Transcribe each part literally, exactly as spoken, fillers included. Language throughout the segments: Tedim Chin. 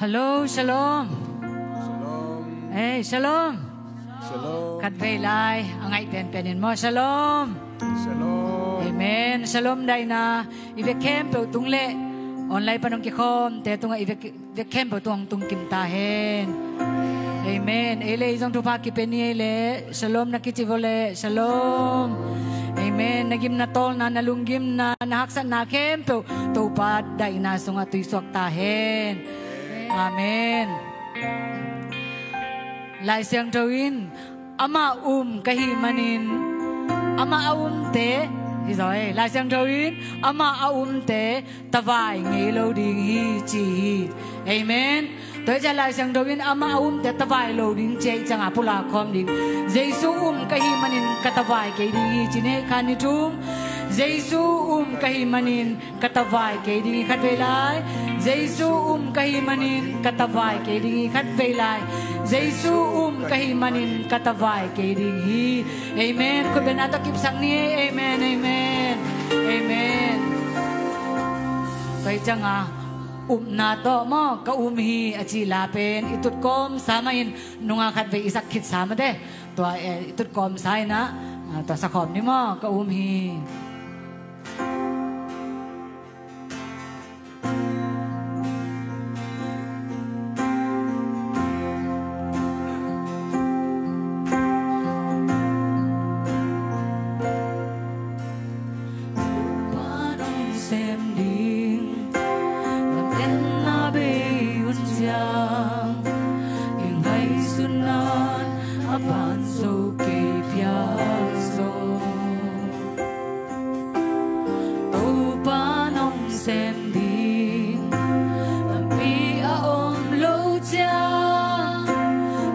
Hello, shalom. Shalom. Hey, shalom. Shalom. Khat vei lai a ngaih penpen in maw, shalom. Shalom. Amen. Shalom daihna i vek khempeuh tung le online pan hong kikhawmte tungah i vek, vek khempeuh tung hong tung kim ta hen. Amen. Ei le ei zong thupha kipia ni ei le. Shalom na kici vo le. Shalom. Amen. Na gimna tawlna, na lunggimna, na haksatna khempeuh Topa daihna sungah tuisuak ta hen. Amen. Lai Siangtho in amah um ka hih manin amah a umte, hi zaw e, Lai Siangtho in amah a umte tavai ngei lo ding hi ci hi. Amen. Tua hi ciah Lai Siangtho in amah a umte tavai lo ding ci ahih ciangah pulak khawm ding. Jesu um ka hih manin ka tavai kei ding hi ci ni, khat, nih, thum. Jesu um ka hih manin ka tavai kei ding hi, khat vei lai. Jesu um ka hih manin ka tavai kei ding hi, khat vei lai. Jesu um ka hih manin ka tavai kei ding hi. Amen. Khutbetna tawh kipsak ni. Amen, amen, amen. Tua hi ciangah upna tawh maw, ka um hi a cih la pen i tutkawmsa mah in, nunga khat vei i sak khitsa mah te. Tua, eh, i tutkawmsa in ah, ah, tua sakhawm ni maw, ka um hi. Topa nong sem ding lam enna bei hun ciang, i ngaihsutna a pan zo kei phial zong. Topa nong sem ding lampi a om lo ciang,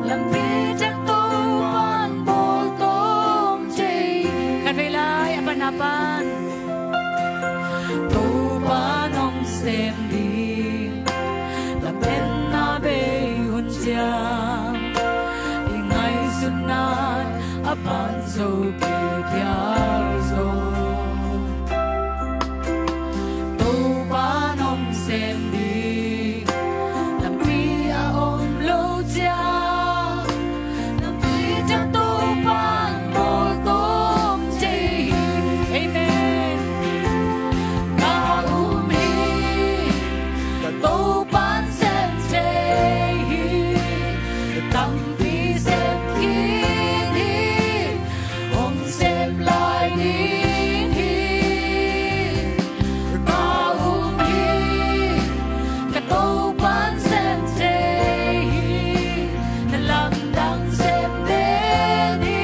lampi tek Topan bawl tawm thei. Khat vei lai, a pan, a pan. Topa nong sem ding lam enna bei hun ciang, i ngaihsutna a pan zo kei phial zong. Topa nong sem ding lampi a om lo ciang, lampi tek Topan bawl tawm thei. Amen. Ka um hi, ka Topan sem thei hi. Tampi sem khin hi, hong sem lai ding hi. Ka um hi, ka Topan sem thei hi. Na lamdang sem den hi.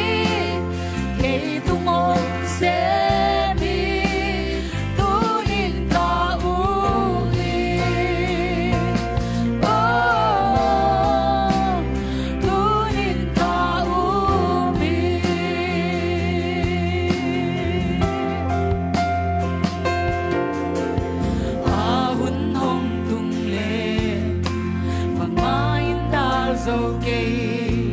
Kei tung hong sem hi. Tunin ka um hi. Oh, tunin ka um hi. A hun hong tung le bangmah in dal zo kei,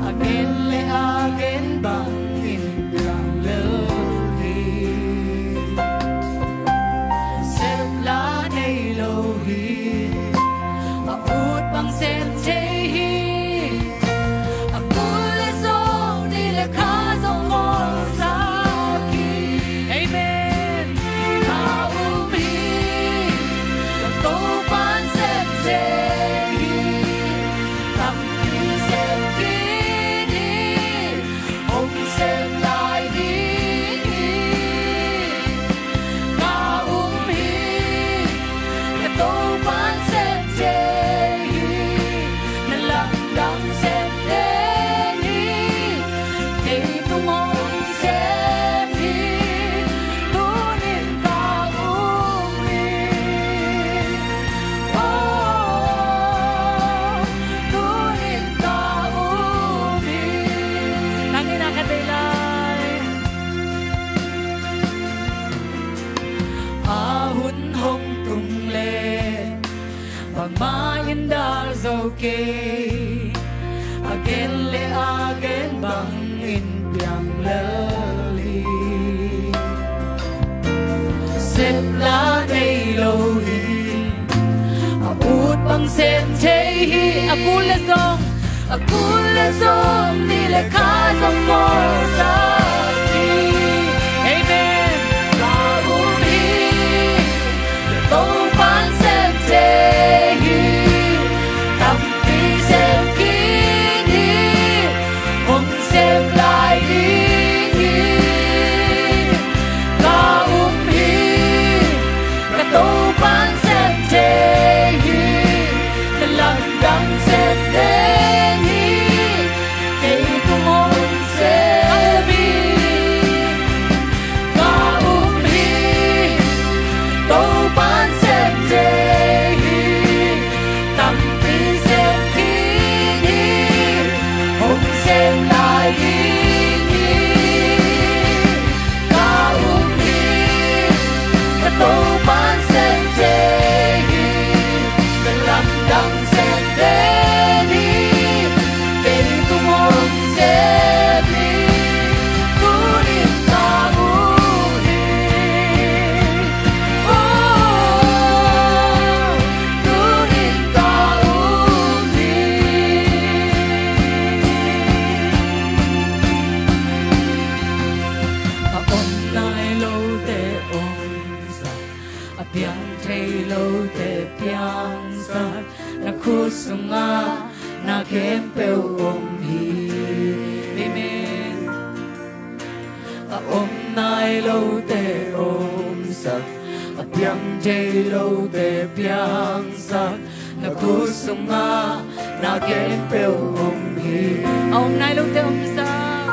a gen le a gen bangin piang lel hi. Sep la nei lo hi, a ut bang sem thei hi. A kul le zong ni le kha zong ngawlsak hi. Amen. Ka um hi, ka Topan sem thei hi. Tampi sem khin hi, hong sem lai ding hi. Ka um hi, ka Topan sem thei hi. Na lamdang sem den hi. Kei tung hong sem hi. Tunin ka um hi. Oh, tunin ka um hi. Nang in a khat vei lai. A hun hong tung le bangmah in dal zo kei, a gen le a gen bangin piang lel hi. Sep la nei lo hi, a ut bang sem thei hi. A kul le zong, a kul le zong, ni le kha zong kawlsak hi. Amen. Ka um hi, Topa'n sem thei hi. Tampi sem kik hi. Hong sem lai ding hi. Ka um hi, ka Topa'n sem thei hi. Na lamdang sem den hi. Kei tung hong sem hi. Ka um hi, Topa'n sem thei hi. Tampi sem kik hi. Hong sem lai ding hi. Ka um hi, ka Topa'n sem thei hi. Ka lamdang sem den hi. Kei tung hong sem hi. Tuni-in ka um hi. Oh, tuni-in ka um hi. A om nai lote omsak, a piang thei lote piangsak, na khut sungah na khempeuh om hi. Amen. A om nai lote omsak, a piang thei lote piangsak, na khut sungah na khempeuh om hi. A om nai lote omsak,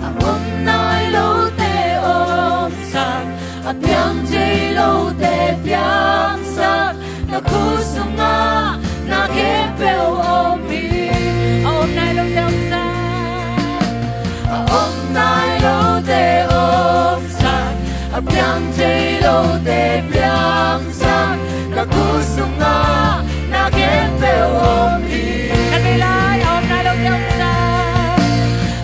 a om nai lote omsak, a piang thei lote piangsak, na khut sungah na khempeuh om hi. A om nai lote omsak, a om nai lote omsak, a piang thei lote piangsak, na khut sungah na khempeuh om hi. Khat vei lai, a om nai lote omsak,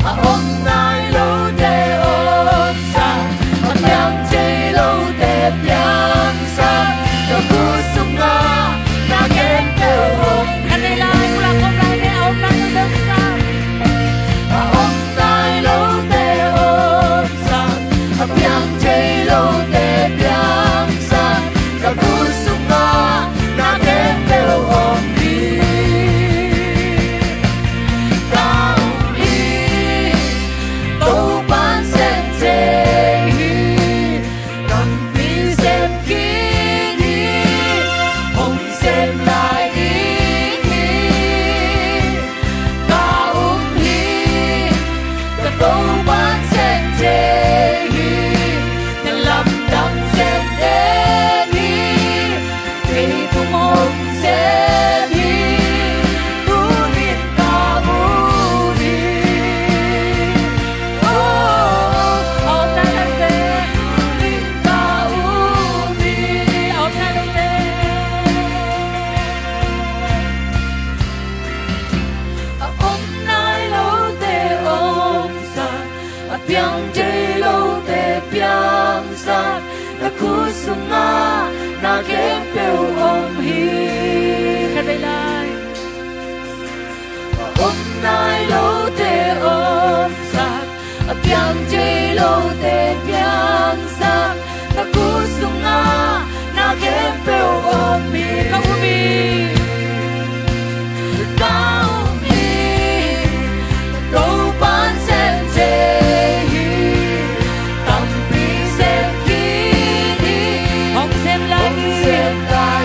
a om nai lote omsak, a piang thei lote piangsak, na khut sungah na khempeuh om hi. Khat vei lai, pulak khawm lai ni, a om nai lote omsak, a om nai lote omsak, a piang thei lote piangsak, na khut sungah na khempeuh om hi. Ka um hi, Topa'n sem thei hi. Tampi sem kik hi, hong sem lai ding hi. Ka um hi, ka Topa'n sem thei hi. Na lamdang sem den hi. Kei tung hong sem hi. Tuni-in ka um hi. Oh, a om nai lote, tuni-in ka um hi. A om nai lote, a om nai lote omsak, a piang thei lote piangsak, na khut sungah na khempeuh om hi. Khat vei lai. A om nai lote omsak, a piang thei lote piangsak, na khut sungah na khempeuh om hi. Ka um hi. Ka um hi, Topa'n sem thei hi. Tampi sem kik hi. Hong sem lai, hong sem lai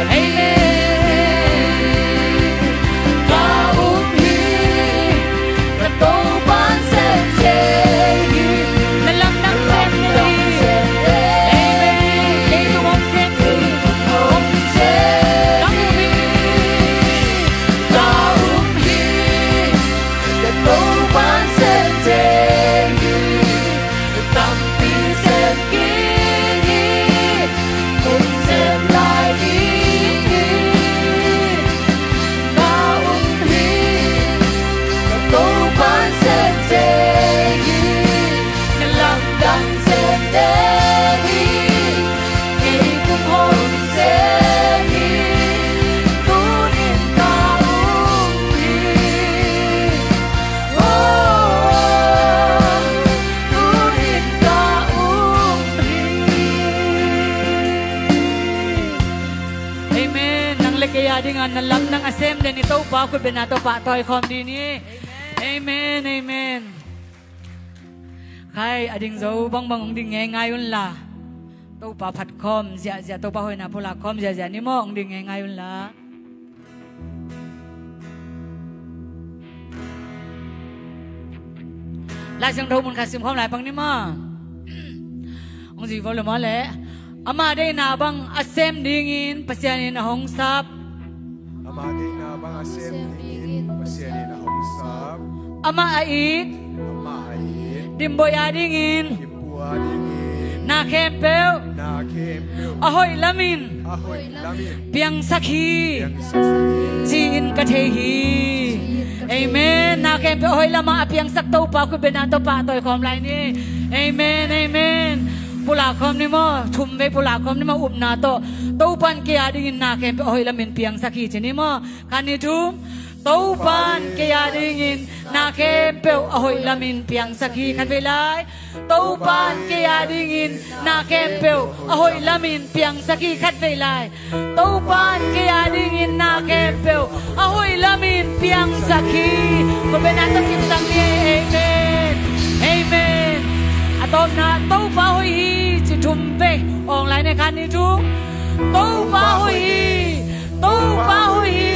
Kei a dingin na lam nang a sem den i Topa khutbetna tawh pahtawi khawm ding hi. Amen, amen. Khai, a ding zo bangbang hong ding ngeingai unla, Topa phat khawm ziahziah, Topa hoihna pulak khawm ziahziah ni maw, hong ding ngeingai unla. Lai Siangtho mun khat sim khawm lai pang ni maw. Hong zui vo le maw le. Ama deihna bang a sem dingin Pasian in a hong sap. Ama deihna bang a sem dingin Pasian in a hong sap. Amah a it. Amah a it. Dimboih a dingin. Dimboih a dingin. Na khempeuh. Na khempeuh. A hoih lamin. A hoih lamin. Piangsak hi. Piangsak hi. Ci-in ka thei hi. Ci-in ka thei hi. Amen. Na khempeuh a hoih lamah a piangsak Topa khutbetna tawh pahtawi khawm lai ni. Amen, amen. Pulak khawm ni maw, thum vei pulak khawm ni maw, upna tawh. Topa in kei a dingin na khempeuh a hoih lamin piangsak hi ci ni maw. Khat, nih, thum. Topa in kei a dingin na khempeuh a hoih lamin piangsak hi. Khat vei lai. Topa in kei a dingin na khempeuh a hoih lamin piangsak hi. Khat vei lai. Topa in kei a dingin na khempeuh a hoih lamin piangsak hi. Khutbetna tawh kipsak ni. Amen. Amen. A tawpna, Topa hoih hi ci thum vei. Awng lai ni, khat, nih, thum. Topa hoih hi. Topa hoih hi.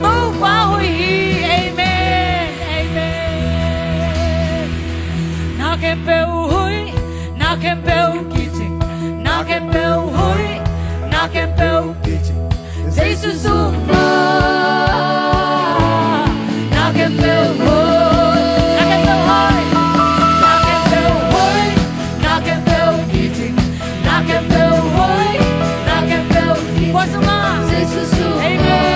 Topa hoih hi. Amen. Amen. Na khempeuh hoih, na khempeuh kicing, na khempeuh hoih, na khempeuh kicing. Jesu sungah na khempeuh hoih, na khempeuh hoih, na khempeuh hoih, na khempeuh kicing, na khempeuh hoih, na khempeuh kicing. Kua sungah? Jesu sungah. Amen.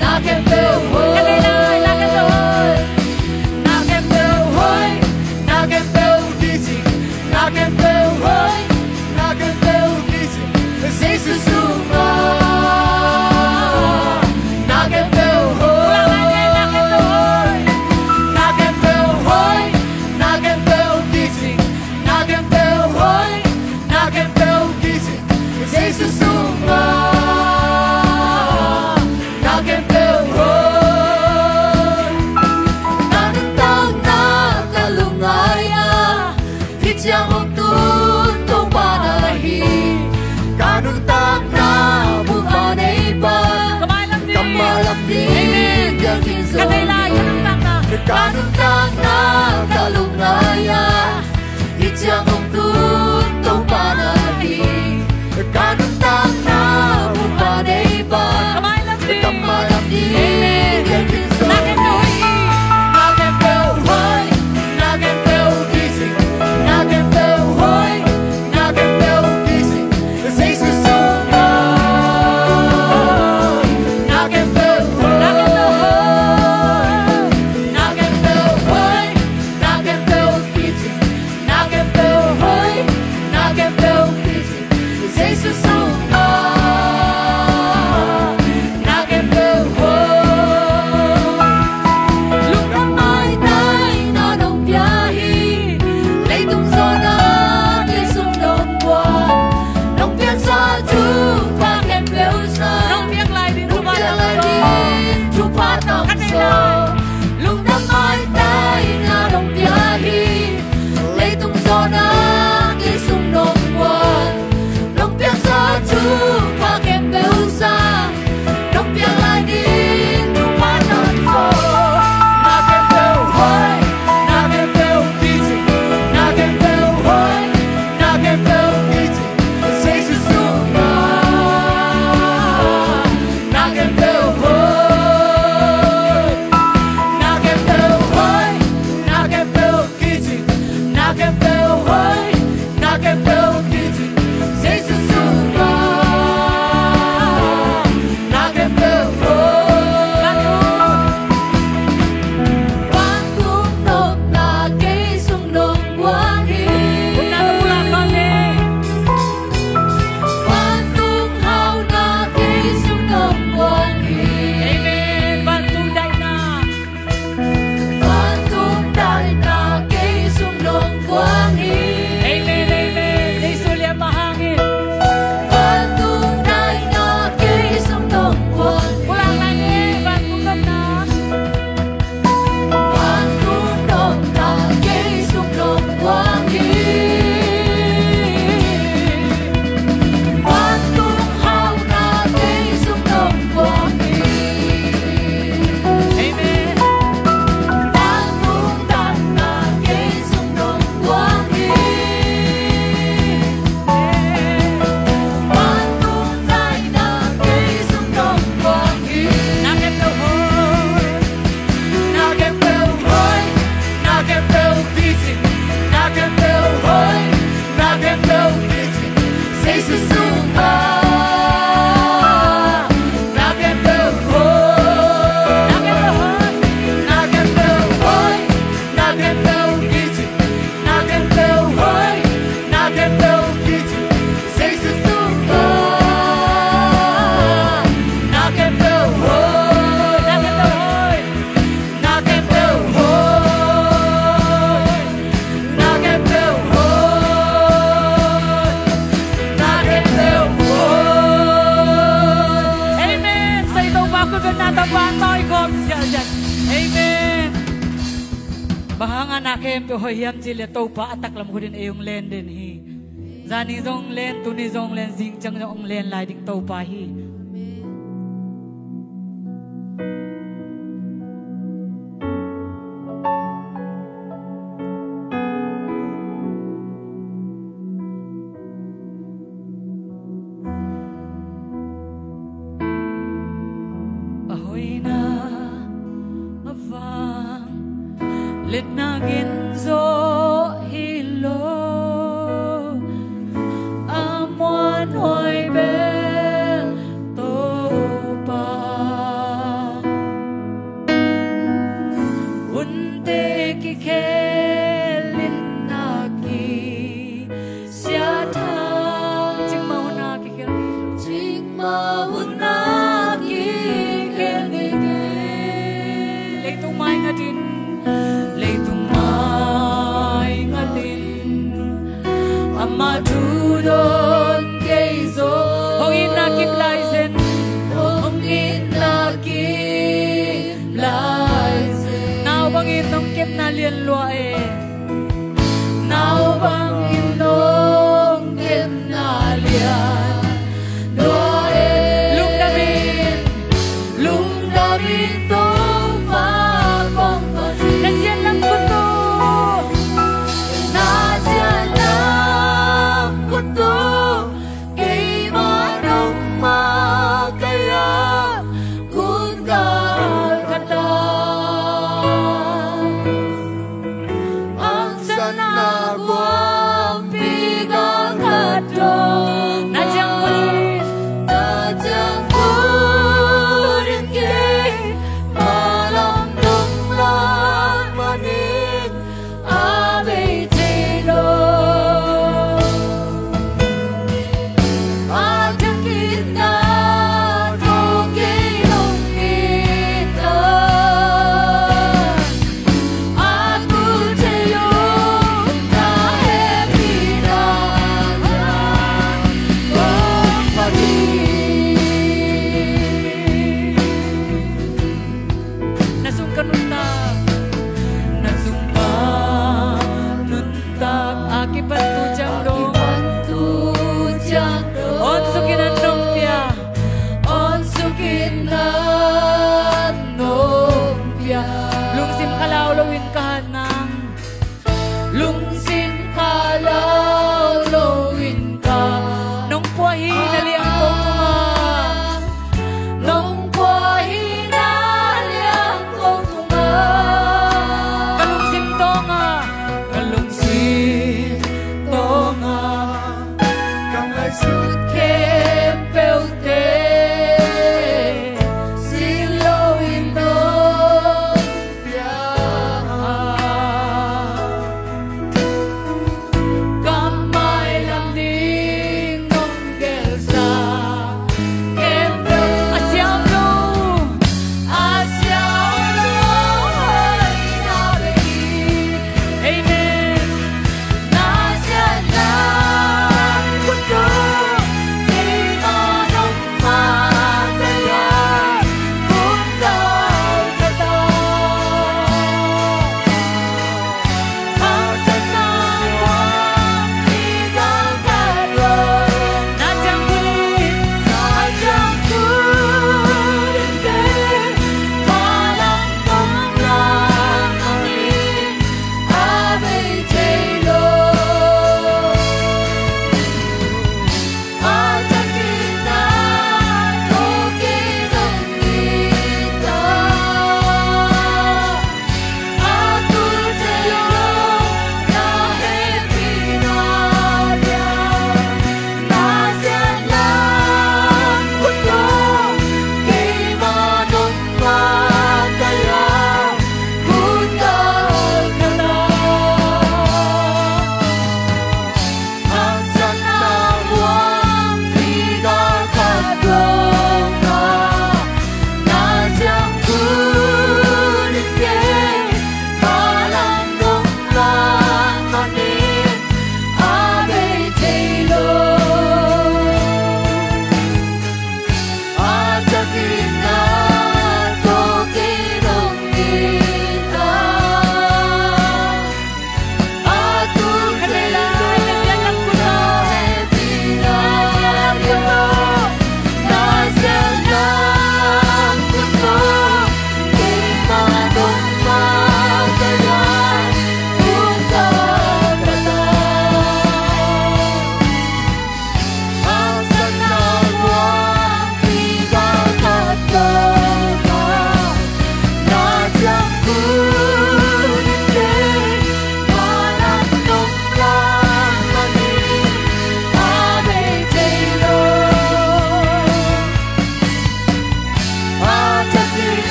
Na khempeuh hoih. Ka nei lai, na khempeuh hoih. Na khempeuh hoih, na khempeuh kicing, na khempeuh hoih, na khempeuh kicing. Jesu sungah na khempeuh hoih. Na khempeuh hoih, na khempeuh kicing, na khempeuh hoih, na khempeuh kicing. Jesu sungah na khempeuh hoih. Na nuntakna ka lungngai a, hih ciang hong tun Topa na hi. Ka nuntakna bup a nei pa, ka mailam ding, ka mailam ding, amen, biakinn zo. Ka nei lai, ka nuntakna, ka nuntakna ka lungngai a, hih ciang hong tun Topa na hi. Ka nuntakna bup a nei pa, ka mailam ding, ka mailam ding, amen, biakinn zo. Na khempeuh hoih, na khempeuh hoih, na khempeuh kicing, na khempeuh hoih, na khempeuh kicing. Jesu sungah na khempeuh hoih. Na khempeuh hoih, na khempeuh kicing, na khempeuh hoih, na khempeuh kicing. Jesu sungah na khempeuh hoih. Lungdam maitaina nong pia hi. Leitung zawn ah kei sung nong guan. Nong piangsa thupha khempeuh sa. Nong piang lai ding thupha tamzaw. Lungdam maitaina nong pia hi. Leitung zawn ah kei sung nong guan. Nong piangsa Bang hang a na khempeuh hoih hiam cih leh Topa a taklam khutin ei hong len den hi. Zani zong len, tuni zong len, zing ciang zong hong len lai ding Topa hi. A hoihna, a vangliatna gin zawh hi lo, a muanhuai bel Topa. Hunte kikhel in na kisiat hang. Cikmah hun a kikhel ni. Cikmah hun a kikhel ni. Leitung maingatin, leitung maingatin, amah thu dawn kei zaw. Hong itna kip lai zen. Hong itna kip lai zen. Nau bangin nong kepna lian lua e. Nau bangin nong kepna lian lua e. Lungdamin, lungdamin Topa kong kong. Na siat lam kut uh. Na siat lam kut uh. Keimah nong makaih a kun galkhat a.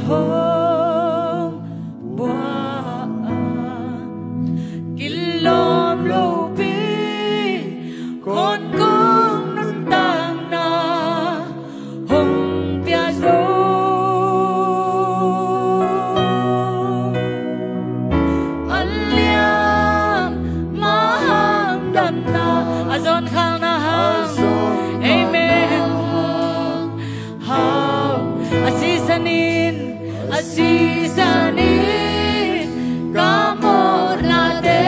hong bua a, kilawm lopi, kon kong nuntakna hong pia zo. A liam a hang damna, a zon khalna hang. Amen. Hau, a sisan in, a sisan in, ka mawhnate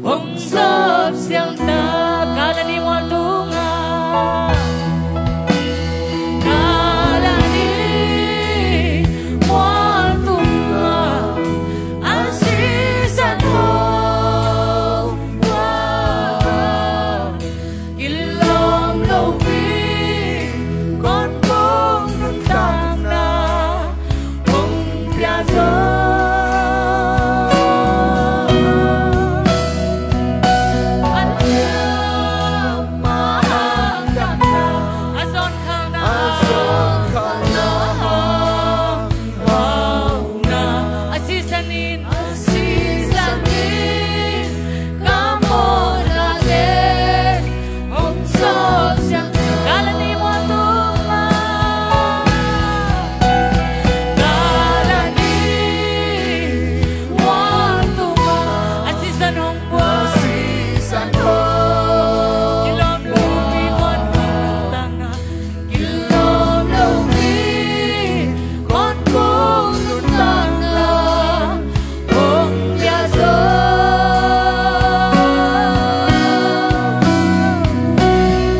hong sawp siang ta. Kalani mual tunga, Kalani mual tunga, a sisan hong bua. Kilawm lopi, kon kong nuntakna hong pia zo. A liam a hang damna, a zon khalna, a zon khalna hang hauhna, a sisan in, a sisan in, ka mawhnate hong sawp siang. Kalani mual tunga, Kalani mual tunga, a sisan hong bua, a sisan hong. Kilawm lopi, kon kong nuntakna, kilawm lopi, kon kong nuntakna hong pia zo.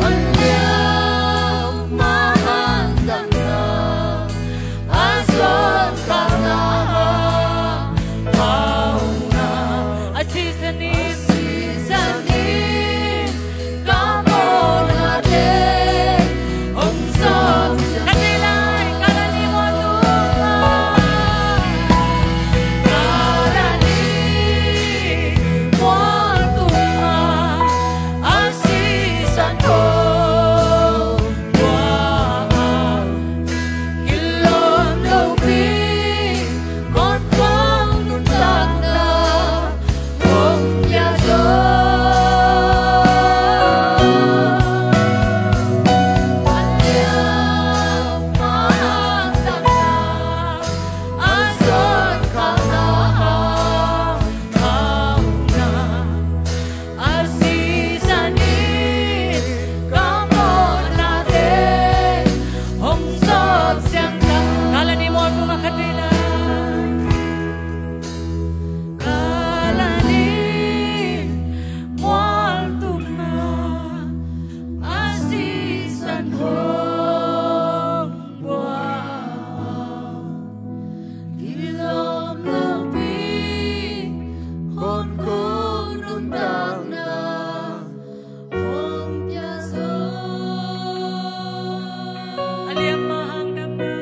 A liam a hang damna, a zon khalna hang hauhna, a sisan in, a sisan in, ka mawhnate hong sawp. Ka thei lai, Kalani mual tunga, Kalani mual tunga, a sisan hong bua. Kilawm lopi, kon kong nuntakna hong pia zo. A liam a hang damna, a zon khalna hang hauhna, a sisan in, ka mawhnate hong sawp siang ta. Kalani mual tunga, khat vei lai. Kalani mual tunga, a sisan hong bua. Kilawm lopi, kon kong nuntakna hong pia zo. A liam a hang damna,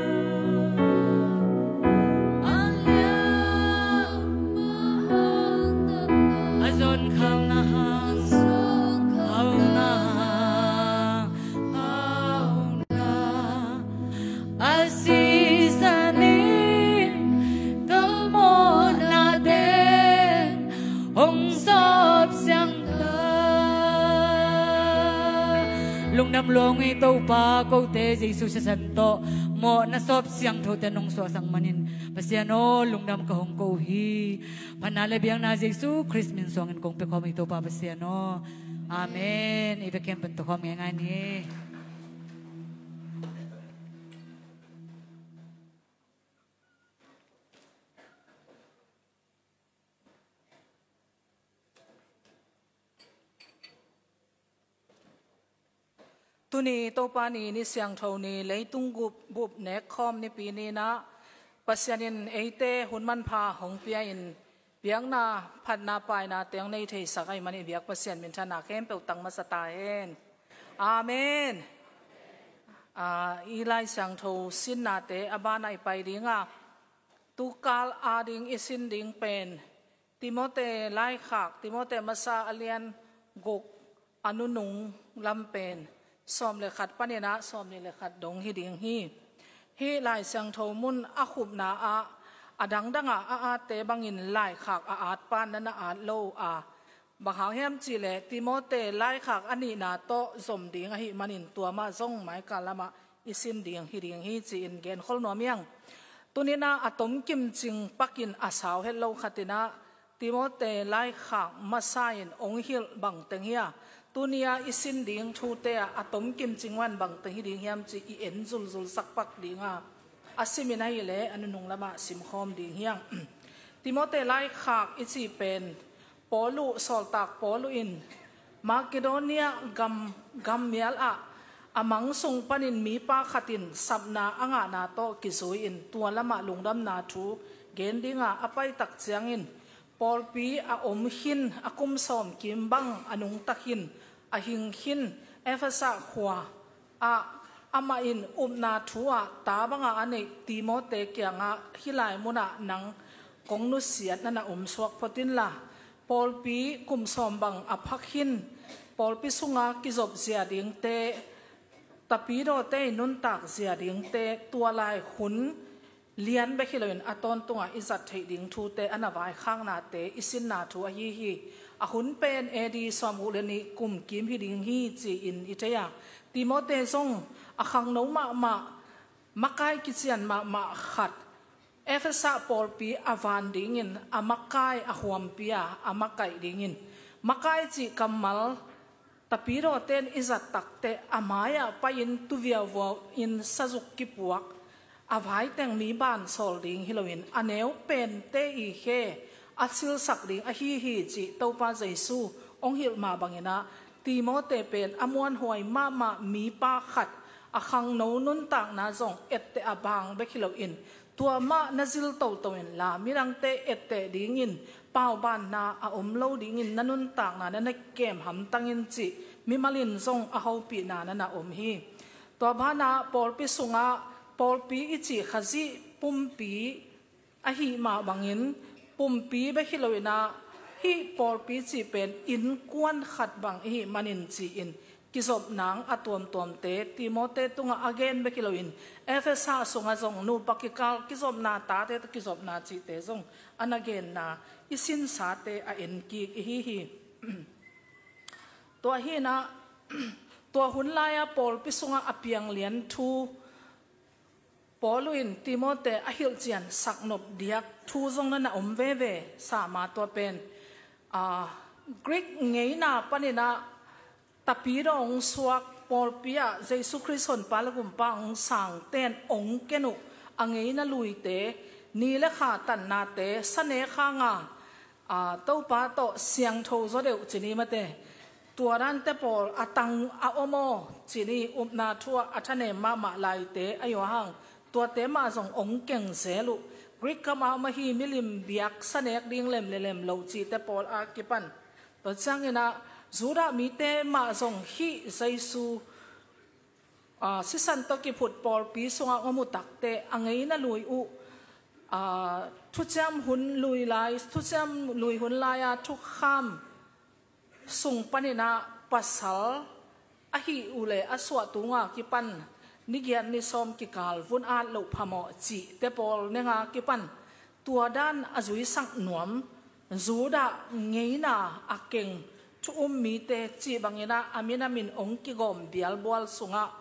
a liam a hang damna, a zon khalna hang, a zon khalna hauhna, hauhna. A sisan in, ka mawhnate hong sawp siang ta. Lungdam lua ung ei Topa, kote Jesu sisan tawh mawhna sawp siangthote nong suahsak manin Pasian aw, lungdam ka hong ko hi. Phatna le biakna Jesu Khrist min suangin kong pia khawm ei Topa Pasian aw. Amen. I biakinn pan tua khawm ngeingai ni. Tuni Topa ni, ni siangtho ni, leitung gup bup nek khawm nipi ni-in ah, Pasian in eite hun manpha hong pia in, biakna, phatna, paina teng nei theisak ahih manin i biak Pasian minthanna khempeuh tang masa ta hen. Amen. Ah, i Lai Siangtho sinnate a banah i pai ding a, tukal ading i sin ding pen Timote laikhak, Timote masa a lian guk, a nunung lam pen sawm le khat panin ah sawmnih le khat dong hi ding hi. Hih Lai Siangtho mun a khupna ah a dangdang ah a atte bangin laikhak a at pan na na at lo a, bang hang hiam cihleh Timote laikhak a nihna tawh zom ding ahih manin tua mah zong maikal lamah i sin ding hi ding hi ci-in genkhol nuam hiang. Tuninah a tomkim cing pakin a sau het lo khatinah Timote laikhak masa in ong hilh bangteng hi a, tunia i sin ding thute ah a tomkim cing wan bangteng hi ding hiam ci i en zulzul sakpak dinga a simin ahileh a nunung lamah simkhawm ding hiang. Timote laikhak i cih pen Paulu, sawltak Paulu in Makedonia gam, gammial ah a mang sung panin mipa khatin sapna a ngahna tawh kizui-in tua lamah lungdamna thu gen dinga a paitak ciangin pawlpi a om khin a kum sawm kim bang a nungta khin a hing khin Efesa khua ah amah in upna thu ah ta banga a neih Timote kiangah hih lai munah nang kong nusiat na na om suak phot inla, pawlpi kum sawm bang a pha khin pawlpi sunga kizop zia dingte, tapidawte i nuntak zia dingte, tua lai hun lian bek hi loin a tawntungah i zat theih ding thute a na vaikhaknate i sinna thu ahi hi. A hun pen A D sawmguk le nih kum kim hi ding hi ci-in i thei a, Timote zong a khangno mahmah, makai kician mahmah khat Efesa pawlpi a van dingin a makai a huampi a a makaih dingin, makai cih kammal tapidawte in i zat takteh a mai-ah pai-in tuviauvuau in sazuk kipuak a vaiteng mi ban sawl ding hi loin a neu pente i khe a silsak ding ahi hi cih Topa Jesu ong hilh mah banginah Timote pen a muanhuai mahmah mipa khat a khangno nuntakna zong etteh a bang bek hi loin tua mah na zil toto inla midangte etteh dingin paubanna a om lo dingin na nuntakna na na kem hamtangin cih mimal in zong a hopihna na na om hi. Tua banah pawlpi sungah pawlpi i cih Khazih pumpi ahi mah bangin pumpi bek hi loinah hih pawlpi cih pen innkuan khat bang ihi manin ci-in kizopna a tuamtuamte Timote tungah a gen bek hi loin Efesa sungah zong nupa kikal kizopna, tate tawh kizopna cihte zong a na genna i sinsate a enkik ihi hi. Tua hinah tua hun lai-a pawlpi sungah a pianglian thu Paulu in Timote a hilhcian saknop diak thu zong na na om veve. Sama tua pen, aa, Greek ngeina paninah tapidaw ong suak pawlpi ah Jesu Khrist honpa le gumpa ong sangten ong ken uh a ngeina luite, ni le kha tannate, sanek hanga, aa, Topa tawh siangtho zaw deuh ci ni mate. Tua dante pawl a tang a om aw ci ni, upna thu ah a thanem mahmah laite a hi uh ahang tuate mah zong ong keng zel uh. Greek kam a om ahi milim biak sanek ding lem le lem lo cihte pawl a kipan. Tua cianginah Judah mite mah zong hih Jesu, aa, sisan tawh kiphut pawlpi sungah ong om uh takteh a ngeina lui uh, aa, thuciam hun lui lai, thuciam lui hun lai-a thukham sung paninah pasal a hih uh le a suah tunga kipan ni giat ni sawm kikal vun at loh phamawh cihte pawl nenga kipan tua dan a zuisak nuam Judah ngeina a keng thu um mite cih banginah a minamin ong kigawm bialbual sungah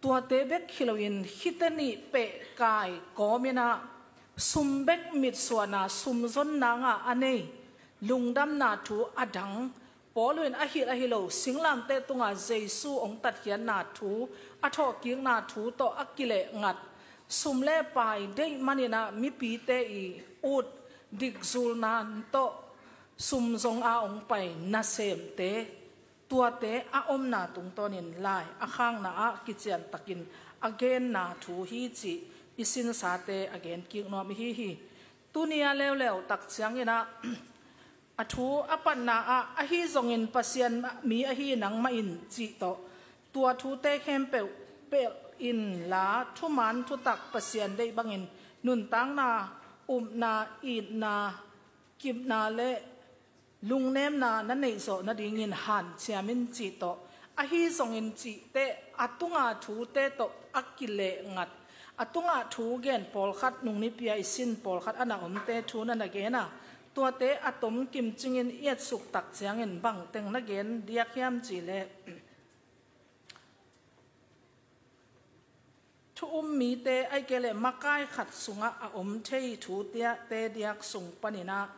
tuate bek hi loin khite nih pehkai kawminah sum bek mitsuahna, sum zonna nga a nei lungdamna thu a dang Paulu in a hilh ahi lo singlamteh tunga Jesu ong tatkhiatna thu, a thawhkikna thu tawh a kilehngat sum le pai deih maninah mipite i ut dikzulna tawh sum zonga ong pai nasemte, tuate a omna tungtawnin lai a khakna ah kiciantakin a genna thu hi cih i sinsate a genkik nuam ihi hi. Tuni a leuleu tak cianginah a thu a patna ah ahi zongin Pasian mi ahi nangmah in cih tawh tua thute khempeuh pelh inla thuman thutak Pasian deih bangin nuntakna, upna, itna, kipna le lungnemna na neihzawh nadingin hanciam in cih tawh, ahi zongin cihte a tunga thute tawh a kilehngat A tungah thu gen pawlkhat, nungnipi-a i sin pawlkhat a na omte thu na na gen a, tuate a tom kimcingin i etsuk tak ciangin bangteng na gen diak hiam cih leh, thu um mite, ahih kei leh makai khat sungah a om thei thu tiate diak sung panin ah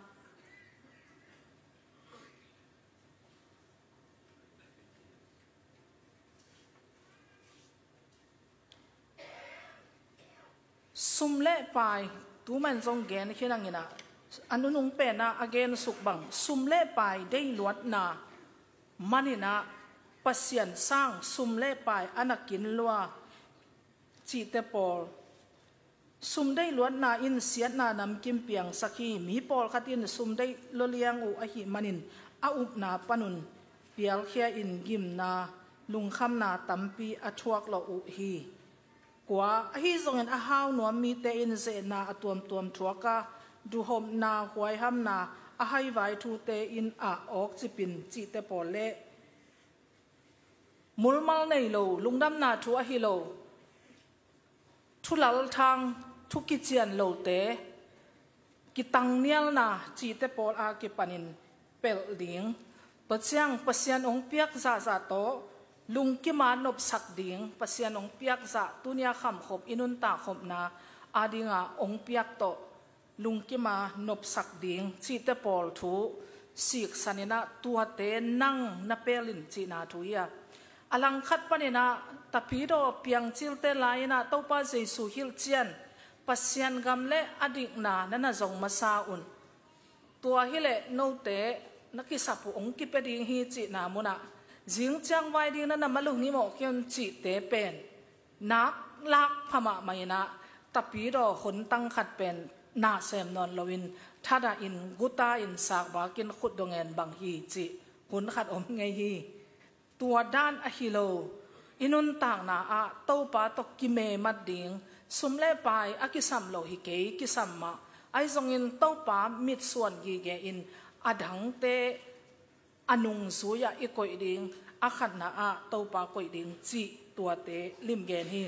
sum le pai, tu man zong gen khin ang in ah, a nunung pen ah a gensuk bang, sum le pai deih luatna manin ah Pasian sang sum le pai a na kin lua cihte pawl. Sum deih luatna in siatna namkim piangsak hi. Mi pawlkhat in sum deih lua liang uh ahih manin a upna panun pialkhia-in gimna, lungkhamna tampi a thuak lawh uh hi. Kua, ahi zongin a hau nuam mite in ze-etna a tuamtuam thuak a, duhopna, huaihamna, a haivai thute in ah awkcip in cihte pawl le mulmal nei lo, lungdamna thu ahi lo, thu lalthang, thu kician lote, kitangnialna cihte pawl a kipanin pelh ding. Tua ciang Pasian hong piak zahzah tawh lungkima nopsak ding, Pasian hong piak zah tuni-a khamkhop i nuntak khopna adinga hong piak tawh lungkima nopsak ding cihte pawl thu siksan in ah, tuate nang na pelin cihna thu hi a. A langkhat panin ah Tapidaw piangcilte lai-in ah Topa Jesu hilhcian, Pasian gam le a dikna na na zong masa un. Tua hileh note na kisap uh hong kipia ding hi cihna munah, zing ciang vai ding na na malung hi mawk hi un cihte pen nak lak pha mahmah in ah, Tapidaw hun tang khat pen na sem nawn loin, thadahin, guta-in, sakbakin, khutdong-en bang hi cih hun khat om ngei hi. Tua dan ahi lo, i nuntakna ah Topa tawh kimemat ding, sum le pai a kisam lo hi kei, kisam mah. Ahi zongin Topa mitsuan gige-in a dangte a nungzui-ah i koih ding, a khatna ah Topa koih ding cih tuate limgen hi.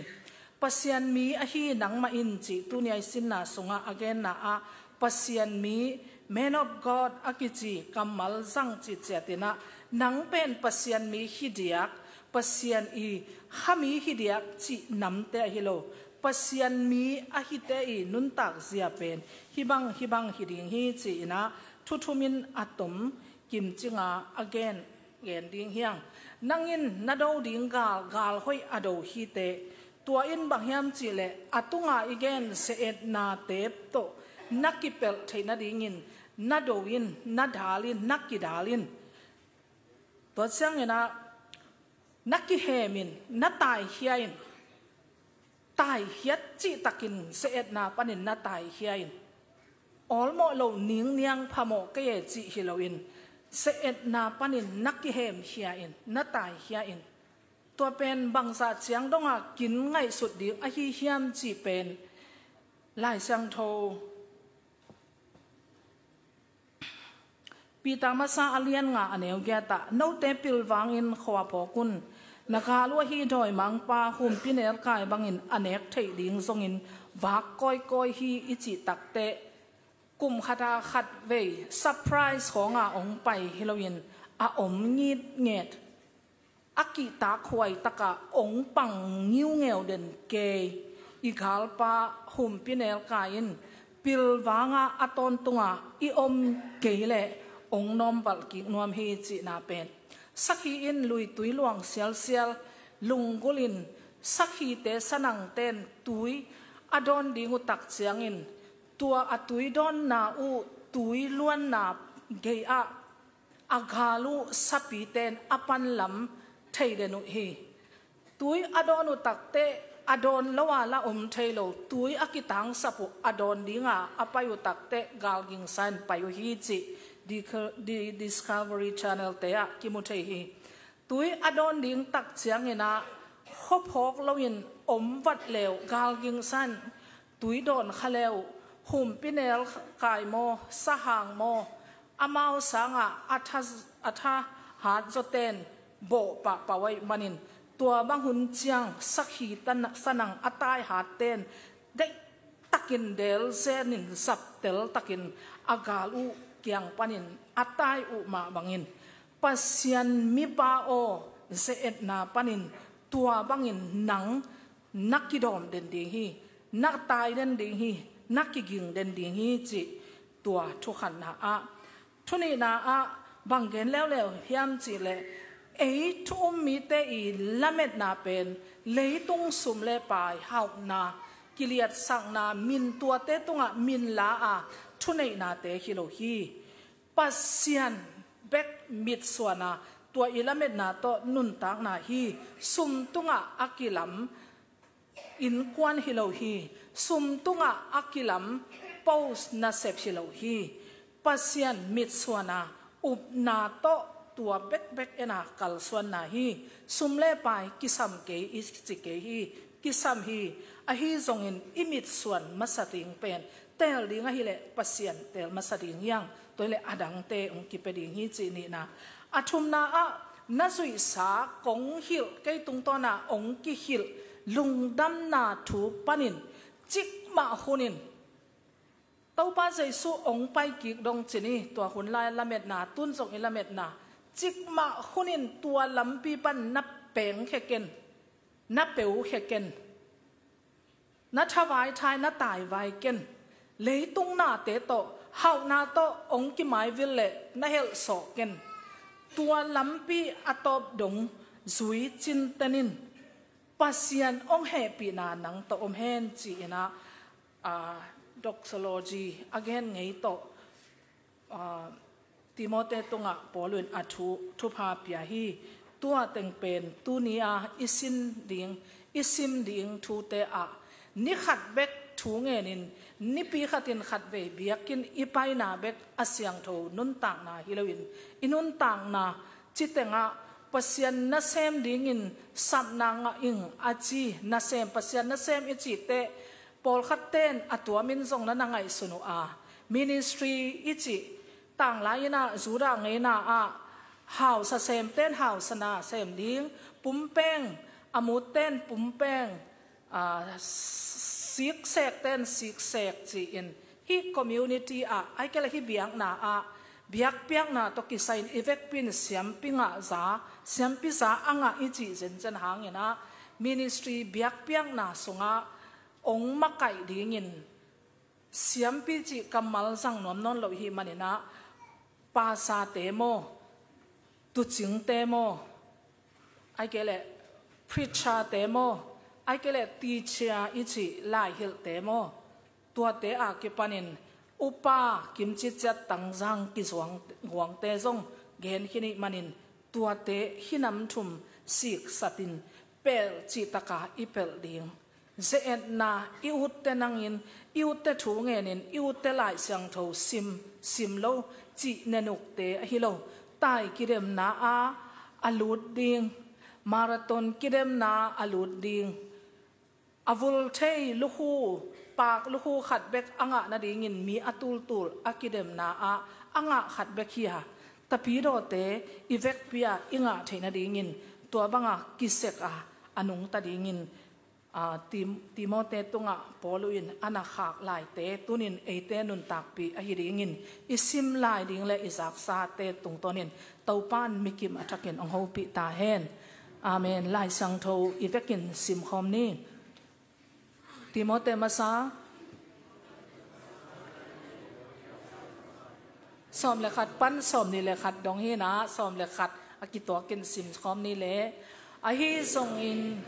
Pasian mi ahi nangmah in cih tuni-a i sinna sungah a genna ah Pasian mi, man of God a kici kammal zang citciat in ah, nang pen Pasian mi hi diak, Pasian i kha mi hi diak cih namte ahi lo, Pasian mi ahite i nuntak zia pen hih bang hih bang hi ding hi ci-in ah thuthumin a tom kimcinga a gen, gen ding hi hang. Nang in na do ding gal, gal hoih a do hi teh. Tua in bang hiam cih leh a tunga i gen se-etnate tawh na kipelh theih nadingin na do in, na dal in, na kidal in. Tua ciangin ah na kihem in, na taikhia in. Taikhia cihtakin se-etna panin na taikhia in. Awlmawh lo ningniang phamawh kei e cih hi loin, se-etna panin na kihemkhia in, na taikhia in. Tua pen bangzah ciang donga kin ngaihsut ding ahi hiam cih pen Lai Siangtho Peter masa a lian nga a neu giat ah, note pilvangin khua phawk un. Na gal uh ahi dawimangpa humpinelkai bangin a nek theih ding zongin vak kawikawi hi i cih takteh, kum khata khatvei surprise khawnga hong pai hi loin a om ngitnget. A kihtakhuai takah hong pang ngiungeu den kei i galpa humpinelkai in pilvanga a tawntunga i om kei leh hong nawmvalh kik nuam hi cihna pen, sakhi in luitui luang sialsial, lunggulh in, sakhite sanangten tui a dawn ding uh tak ciangin, tua a tui dawnna uh tui luanna gei-ah a gal uh sapite in a panlam thei den uh hi. Tui a dawn uh takteh, a dawn lo a la om thei lo, tui a kitangsap uh a dawn dinga a pai uh takteh, gal gingsa in pai uh hi cih di, di Discovery Channel te ah kimu thei hi. Tui a dawn ding tak ciangin ah khuaphawk loin om vat le uh, gal gingsa in tui dawn kha le uh, humpinelkai maw, sahang maw, amau sangah a tha, a thahat zawten bawh pahpah uh ahih manin, Tua bang hun ciang sakhi ta na-, sanang a taihatten deihtakin delzenin zapteltakin a gal uh kiang panin a tai uh mah bangin, Pasian mipa aw, ze-etna panin tua bangin nang na kidawm den ding hi, na tai den ding hi, na kiging den ding hi, cih tua thukhatna ah. Thunihna ah bang gen leuleu hiam cihleh, ei thu um mite i lametna pen leitung sum le pai, hauhna, kiliatsakna, min tuate tungah min la a thuneihnate hi lo hi. Pasian bek mitsuana tua i lametna tawh nuntakna hi. Sum tungah a kilam innkuan hi lo hi. Sum tungah a kilam post nasep hi lo hi. Pasian mitsuana upna tawh tua bekbek ena kalsuanna hi. Sum le pai kisam kei i ci kei hi. Kisam hi. Ahi zongin i mitsuan masa ding pen teel ding ahileh Pasian teel masa ding hiang. Tua hileh adangte hong kipia ding hi, cih nihna. A thumna ah na zuihsa kong hilh, kei tungtawna hong kihilh lungdamna thu panin cikmah hunin Topa Jesu hong paikik dong cin hi. Tua hun lai lametna, tun zong i lametna, cikmah hunin tua lampi pan na pengkhia ken, na peukhia ken, na thavaithai, na taivai ken. Leitung nate tawh, hauhna tawh hong kimaivil leh na helhsawh ken. Tua lampi a tawp dong zui cintenin Pasian hong hehpihna nang tawh om hen, ci-in ah, ah, doxology a gen ngei tawh, ah, Timote tungah Paul in a thu, thupha pia hi. Tua teng pen tuni-a i sin ding, i sim ding thute ah ni khat bek thu ngenin, nipi khatin khatvei biakinn i paina bek a siangtho nuntakna hi loin, i nuntakna citengah Pasian nasem dingin sapna ngah ing a ci, nasem, Pasian nasem i cih teh, pawlkhat ten a tuamin zong na na ngaihsun uh a, ministry i cih, tanglai-in ah Judah ngeina ah hausa semten hausa na sem ding, pumpeng, a mutten pumpeng, ah, siksekten siksek ci-in, hih community ah, ahih kei leh hih biakna ah, biakpiakna tawh kisai-in i vekpi in siampi ngahza, siampiza a ngah i cih zencen hangin ah, ministry biakpiakna sungah hong makaih dingin, siampi cih kammal zang nuam nawn lo i hih manin ah, pastorte maw, tuucingte maw, ahih kei leh preacherte maw, ahih kei leh teacher i cih laihilhte maw, tuate a kipanin upa kimcitciat tangzang kizuang guangte zong gen khin i hih manin, tuate hih nam thum siksatin pelh cihtaka i pelh ding. Ze-etna i utte nangin, i utte thu ngenin, i utte Lai Siangtho sim, sim lo cih nenukte ahi lo. Tai kidemna ah a lut ding, marathon kidemna ah a lut ding, a vul thei lukhu, paak lukhu khat bek a ngah nadingin mi a tultul a kidemna ah a ngah khat bek hi a, tapidawte i vekpi-a i ngah theih nadingin tua banga kisek a, a nungta dingin, aa, Tim-, Timote tungah Paul in a na khak laite tunin eite nuntakpih ahi dingin i sim lai ding le i zaksate tungtawnin Topa in mikim a thakin hong hopih ta hen. Amen. Lai Siangtho i vekin simkhawm ni. Timote masa sawm le khat pan sawm nih le khat dong hi-in ah, sawm le khat a kituakin simkhawm ni le. Ahi zongin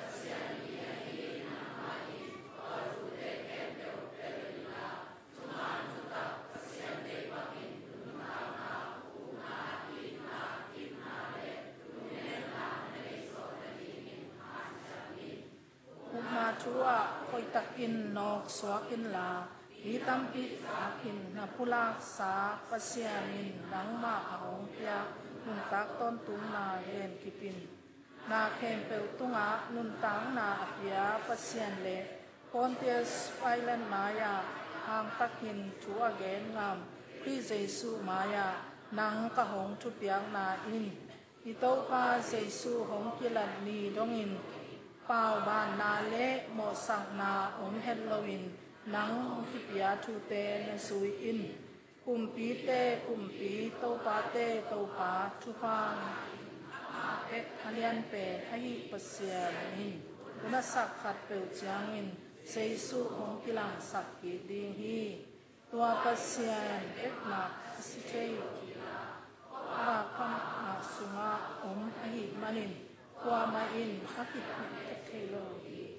upna thu-ah hoihtakin nawksuak inla, mi tampi zakin na pulaksa Pasian in nangmah a hong piak nuntak tawntungna gen kip in. Na khempeuh tungah nuntakna a pia Pasian le Pontius Pilate mai-ah hangtakin thu a gen ngam Khrih Jesuh mai-ah nang ka hong thupiakna in I Topa Jesu hong kilat ni dongin paubanna le mawhsakna om het loin nang hong kipia thute na zui in. Kumpite kumpi, topate topa, thupha pek a lianpen ahi Pasian in masak khat peuh ciangin Jesu hong kilangsak kik ding hi. Tua Pasian beknak a si thei, a vak phamawh sungah om ahih manin kuamah in a kiphat thei lo hi.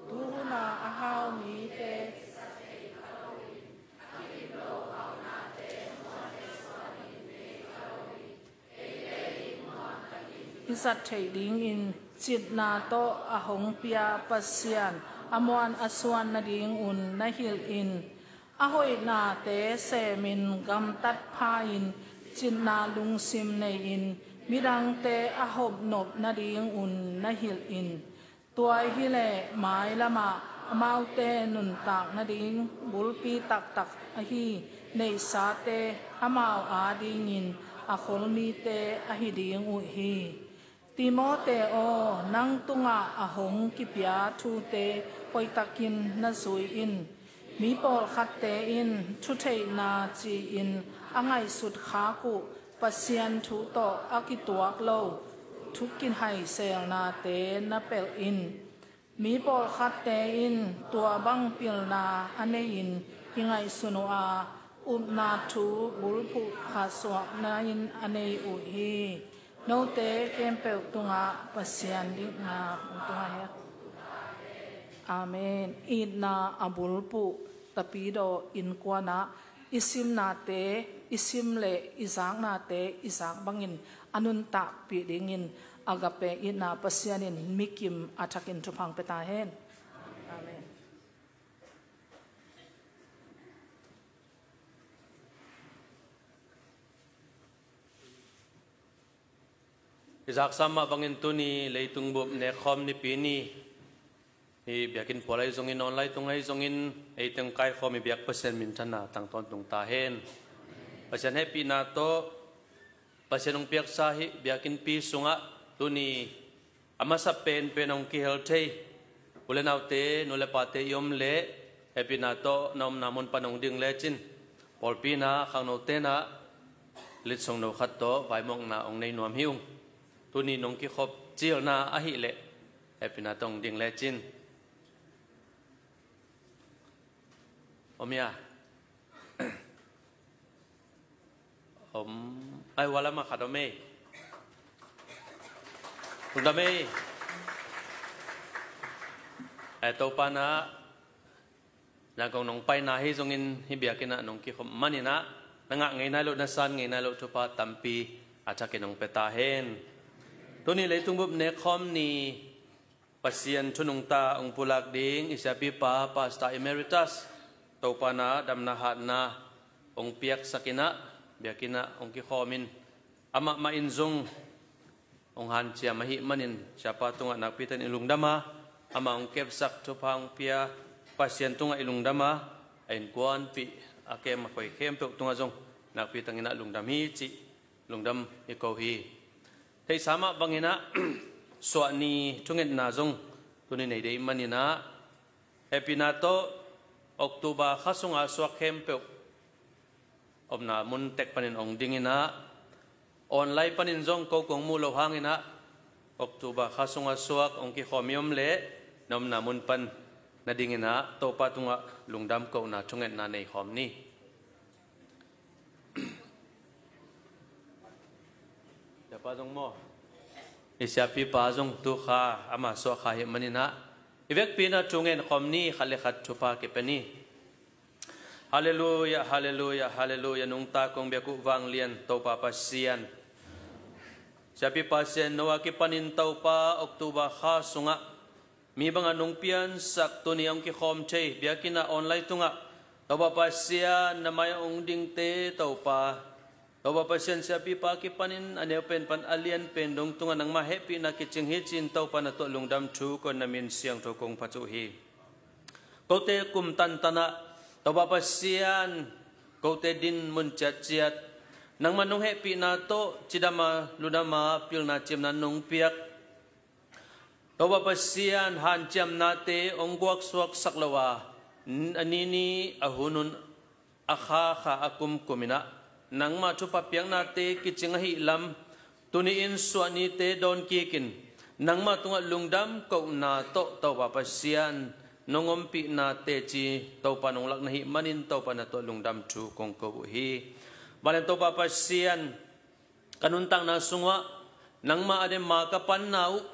Tuhuna a hau mite i zat theih dingin citna tawh a hong pia Pasian a muan a suan nadingun na hilh in. A hoihnate semin gamtat pha-in citna lungsim nei-in midangte a hopnop nadingun na hilh in. Tua hileh mailamah amaute nuntak nading bulpi taktak ahi neihsate amau adingin a kholmite ahi ding uh hi. Timote aw, nang tungah a hong kipia thute hoihtakin na zui in. Mi pawlkhatte in thutheihna ci-in a ngaihsut khak uh Pasian thu tawh a kituak lo thu kihaiselnate na pelh in. Mi pawlkhatte in tua bang pilna a nei-in kingaihsun uh a, upna thu bulphuh khahsuahna in a nei uh hi. Note khempeuh tungah Pasian dikna hong tung hen. Amen. Itna a bulphuh Tapidaw innkuanah i simnate i sim le i zaknate i zak bangin a nuntakpih dingin Agape itna Pasian in mikim a thakin thupha hong pia ta hen. Amen. I zaksa mah bangin tuni leitung bup nekkhawm nipi ni hi. Biakinn phual ahi zongin, online tung ahi zongin, ei teng kaikhawm i biak Pasian minthanna tang tawntung ta hen. Pasian hehpihna tawh Pasian hong piaksa hih biakinnpi sungah tuni a masa penpen hong kihel thei u le naute, nu le pate i om leh hehpihna tawh na omna mun pan hong ding lecin pawlpi inah khangno tenah litsong no khat tawh vaimawkna hong nei nuam hi ung. Tuni nong kikhop cilna ahih leh hehpihna tawh hong ding lecin. Om ia. Om. Ai, walama khat om ei. Lungdam ei. Ai, Topa na Zangkong nong paina hi zongin hih biakinn ah nong kikhop maninah na ngah ngei nai loh, na san ngei nai loh thupha tampi a thakin hong pia ta hen. Tuni leitung bup nekkhawm ni Pasian thu nungta hong pulak ding i siapipa Pastor Emeritus Topa na damna hatna hong piaksak inah biakinn ah hong kikhawm in, amah mah in zong hong hanciam ahih manin siapa tungah nakpi takin i lungdam a, amah hong kepsak thupha hong pia Pasian tungah i lungdam a, a innkuanpih a kem a khoi khempeuh tungah zong nakpi takin ah lungdam hi cih lungdam i ko hi. Theihsa mah bangin ah suahni thungetna zong tuni nei ding maninah hehpihna tawh October kha sunga suak khempeuh omna mun tek panin hong ding inah online panin zong ko kong muh loh hanginah October kha sunga suak hong kikhawm i om leh na omna mun pan na ding inah Topa tungah lungdam kohna thungetna nei khawm ni. Siapa zong maw? I siapipa zong tu kha ama suah kha hi maninah i vekpi inah thu ngen khawm ni, khat le khat thupha kipia ni. Halleluia, halleluia, halleluia. Nungta kong biak uh vanglian Topa Pasian, siapipa Sian Noah kipanin Topa October kha sungah mi bangah nong piansak tuni hong kikhawm thei biakinn ah online tungah Topa Pasian na mai hong dingte Topa Topa Pasian, siapipa kipanin a neu pen pan a lian pen dong tungah nangmah hehpihna kicing hi ci-in Topa na tuah lungdam thu ko-in na min siangtho kong phat uh hi. Kote kum tantanah Topa Pasian, kote din mun ciatciat nangmah nong hehpihna tawh cidam a ludam a pilna ciamna nong piak. Topa Pasian, hanciamnate hong guaksuaksak lo a, a nini a hunun a khakha a kumkum inah nangmah thupha piaknate kicing ahih lam tuni-in suahnite dawn kikin nangmah tungah lungdam kohna tawh Topa Pasian nong ompihna teci Topa nong lakna hih manin Topa na tuah lungdam thu kong ko uh hi. Vanglian Topa Pasian, ka nuntakna sungah nangmah a demma ka panna uh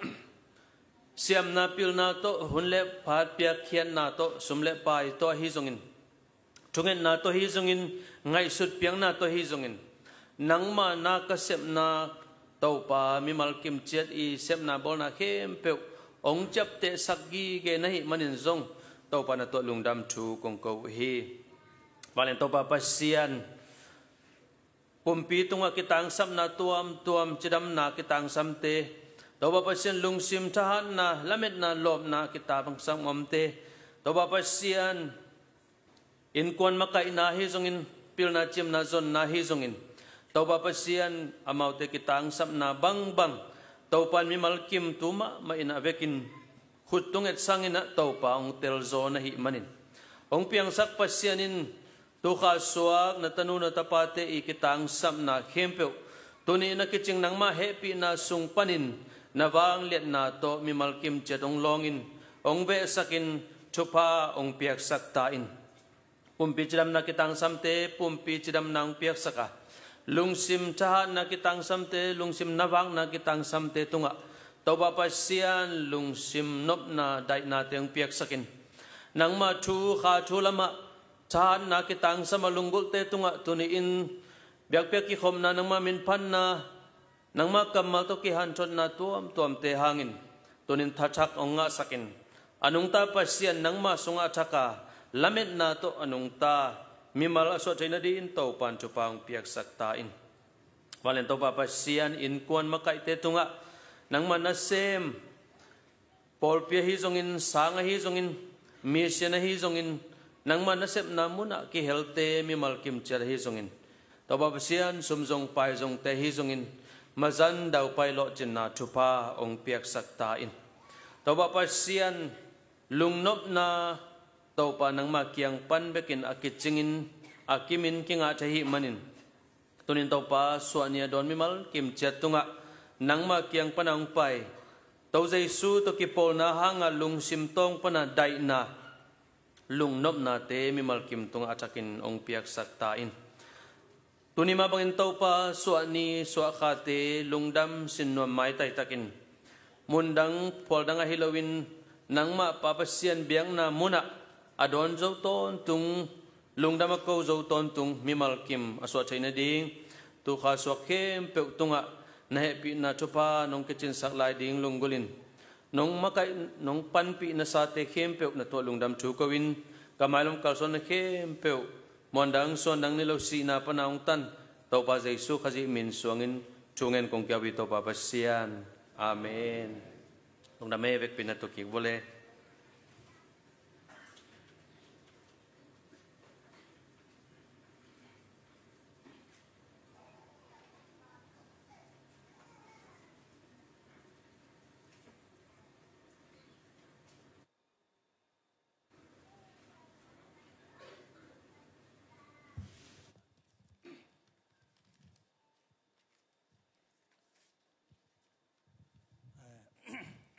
siamna pilna tawh hun le phat piakkhiatna tawh sum le pai tawh ahi zongin, thungetna tawh ahi zongin, ngaihsut piakna tawh ahi zongin, nangmah na ka sepna Topa mimal kimciat i sepna bawlna khempeuh hong ciaptehsak gige na hih manin zong Topa na tuah lungdam thu kong ko uh hi. Vanglian Topa Pasian, pumpi tungah kitangsapna tuamtuam, cidamna kitangsamte Topa Pasian, lungsim thahatna, lametna, lawpna kitangsam omte Topa Pasian, innkuan makaihna ahi zongin, pilna ciamna zonna ahi zongin, Topa Pasian, amaute kitangsapna bangbang Topa in mimal kim tu mahmah in a vekin khut tung et sangin ah Topa hong telzaw na hih manin, hong piangsak Pasian in tukha suak na tanu na tapate i kitangsapna khempeuh tuni na kicing nangmah hehpihna sung panin na vangliatna tawh mimal kimciat hong lawngin, hong vehsakin, thupha hong piaksak ta in. Pumpi cidamna kitangsamte pumpi cidamna hong piaksak a, lungsim thahatna kitangsamte, lungsim na vakna kitangsamte tungah Topa Pasian, lungsim nopna daihnate hong piaksakin, nangmah thu kha thu lamah thahatna kitangsam a lunggulhte tungah tuni-in biakpiak kikhopna, nangmah minphatna, nangmah kammal tawh kihanthotna tuamtuamte hangin tunin thathak hong ngahsakin, a nungta Pasian nangmah sungah a thak a, lametna tawh a nungta mimal a suah theih nadingin Topa in thupha hong piaksak ta in. Vanglian Topa Pasian, innkuan makaihte tungah nangmah nasem, pawlpi ahi zongin, sang ahi zongin, mission ahi zongin, nangmah nasepna munah kihelte mimal kimciat ahi zongin, Topa Pasian, sum zong pai zongte ahi zongin, mazan daupai lawhcinna thupha hong piaksak ta in. Topa Pasian, lungnopna Topa nangmah kiang pan bekin a kicingin, a kimin kingah thei hih manin, tunin Topa, suahni a dawn mimal kimciat tungah nangmah kiang pana hong pai To Jesu tawh kipawlna hanga lungsim tawng pana daihna, lungnopnate mimal kim tungah a thakin hong piaksak ta in. Tuni mah bangin Topa, suahni suahkhate lungdam sinnuam maitai takin, mundang phualdang ahi loin, nangmah Pa Pasian biakna munah a dawn zo tawntung, lungdam a ko zo tawntung mimal kim a suah theih nading, tukha suak khempeuh tungah na hehpihna thupha nong kicinsak lai ding lunggulhin, nong makaih, nong panpih nasate khempeuh na tuah lungdam thu ko-in, ka mailom kalsuanna khempeuh, muandang suandang ni lo sihna pana hong tan Topa Jesu Khazih min suangin thungen kong kiau hi, Topa Pasian. Amen. Lungdam e, vekpi na tu kik vua le.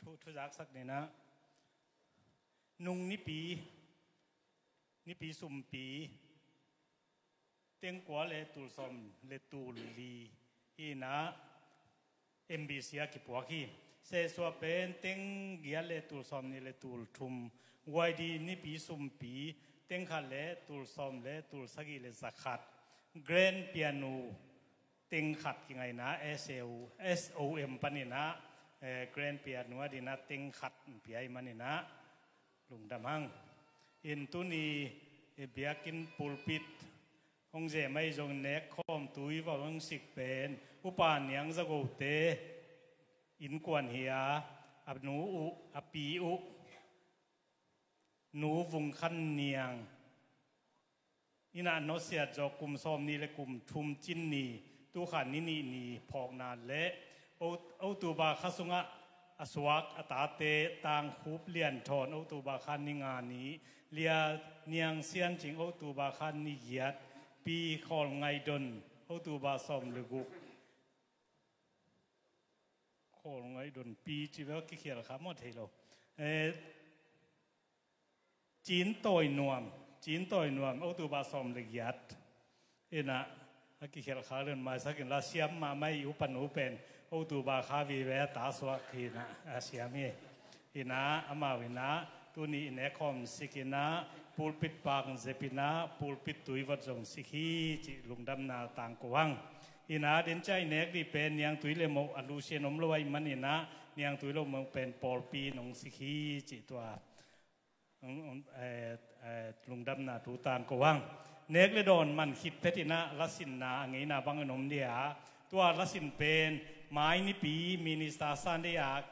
Thu, thu zaksak ni na. Nung nipi, nipi sumpi, teng kua le tul sawm le tul li hi na, M B C ah kipuak hi. Sesua pen teng giat le tul sawm nih le tul thum, Y D nipi sumpi, teng khat le tul sawm le tul sagih le za khat, grand piano, teng khat kingaina, S O, S O M panin ah, eh, grand piano a dingin ah teng khat pia ahih manin ah lungdam hang. In tuni, eh, biakinn pulpit hong zem ahi zong nek khawm tui va hong sik pen Upa Niang Zagote innkuan hi a, a nu uh, a pi uh, Nu Vung Khan Niang. Ina nawsiat zawh kum sawm ni le kum thum cin ni, tukha ni nih ni phawkna le O-, October kha sungah a suak a tate Tang Khup Lian Thawn October kha ni nga ni, Lia Niang Sian Cing October kha ni giat, Pi Khawl Ngai Don October sawm le guk. Khawl Ngai Don Pi ci vel kikhial kha maw thei lo. Eh, Cin Tawi Nuam, Cin Tawi Nuam, October sawm le giat. Ina, a kikhial kha lun maisak in la siam mahmah i upa nu pen, October kha vive a ta suak hi ina, a siam hi. Ina, amau ina, tuni i nek khawm sik ina, pulpit pak zep ina, pulpit tui vot zong sik hi, ci lungdamna tangko hang. Ina, den cia i nek dih pen, niangtui le moh, a Lucian om lo ahih man ina, niangtui le moh pen pawlpi nong sik hi, ci tua. Ong, ong, eh, eh, lungdamna tu tangko hang. Nek le dawn man khit phet ina lasinna a ngeina bangin om dia. Tua lasin pen mai nipi Minister Sunday a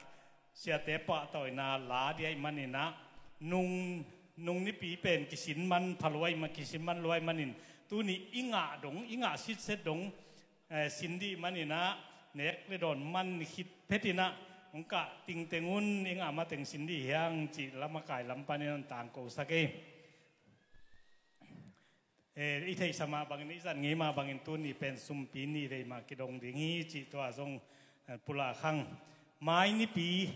siate pahtawina la dia ahih man ina nung, nung nipi pen kisin man pha lua ahih man, kisin man lua ahih manin tuni i ngah dong, i ngah sitset dong, eh, sin dih man ina, nek le dawn man khit phet ina, hong kah tingteng un i ngah mateng sin dih hiang cih lamakai lam panin hong tangkosak ei. Eh, i theihsa mah bangin, i zat ngei mah bangin tuni pen sumpi ni vei mah kidong ding hi cih tua zong, eh, pulak hang. Mai nipi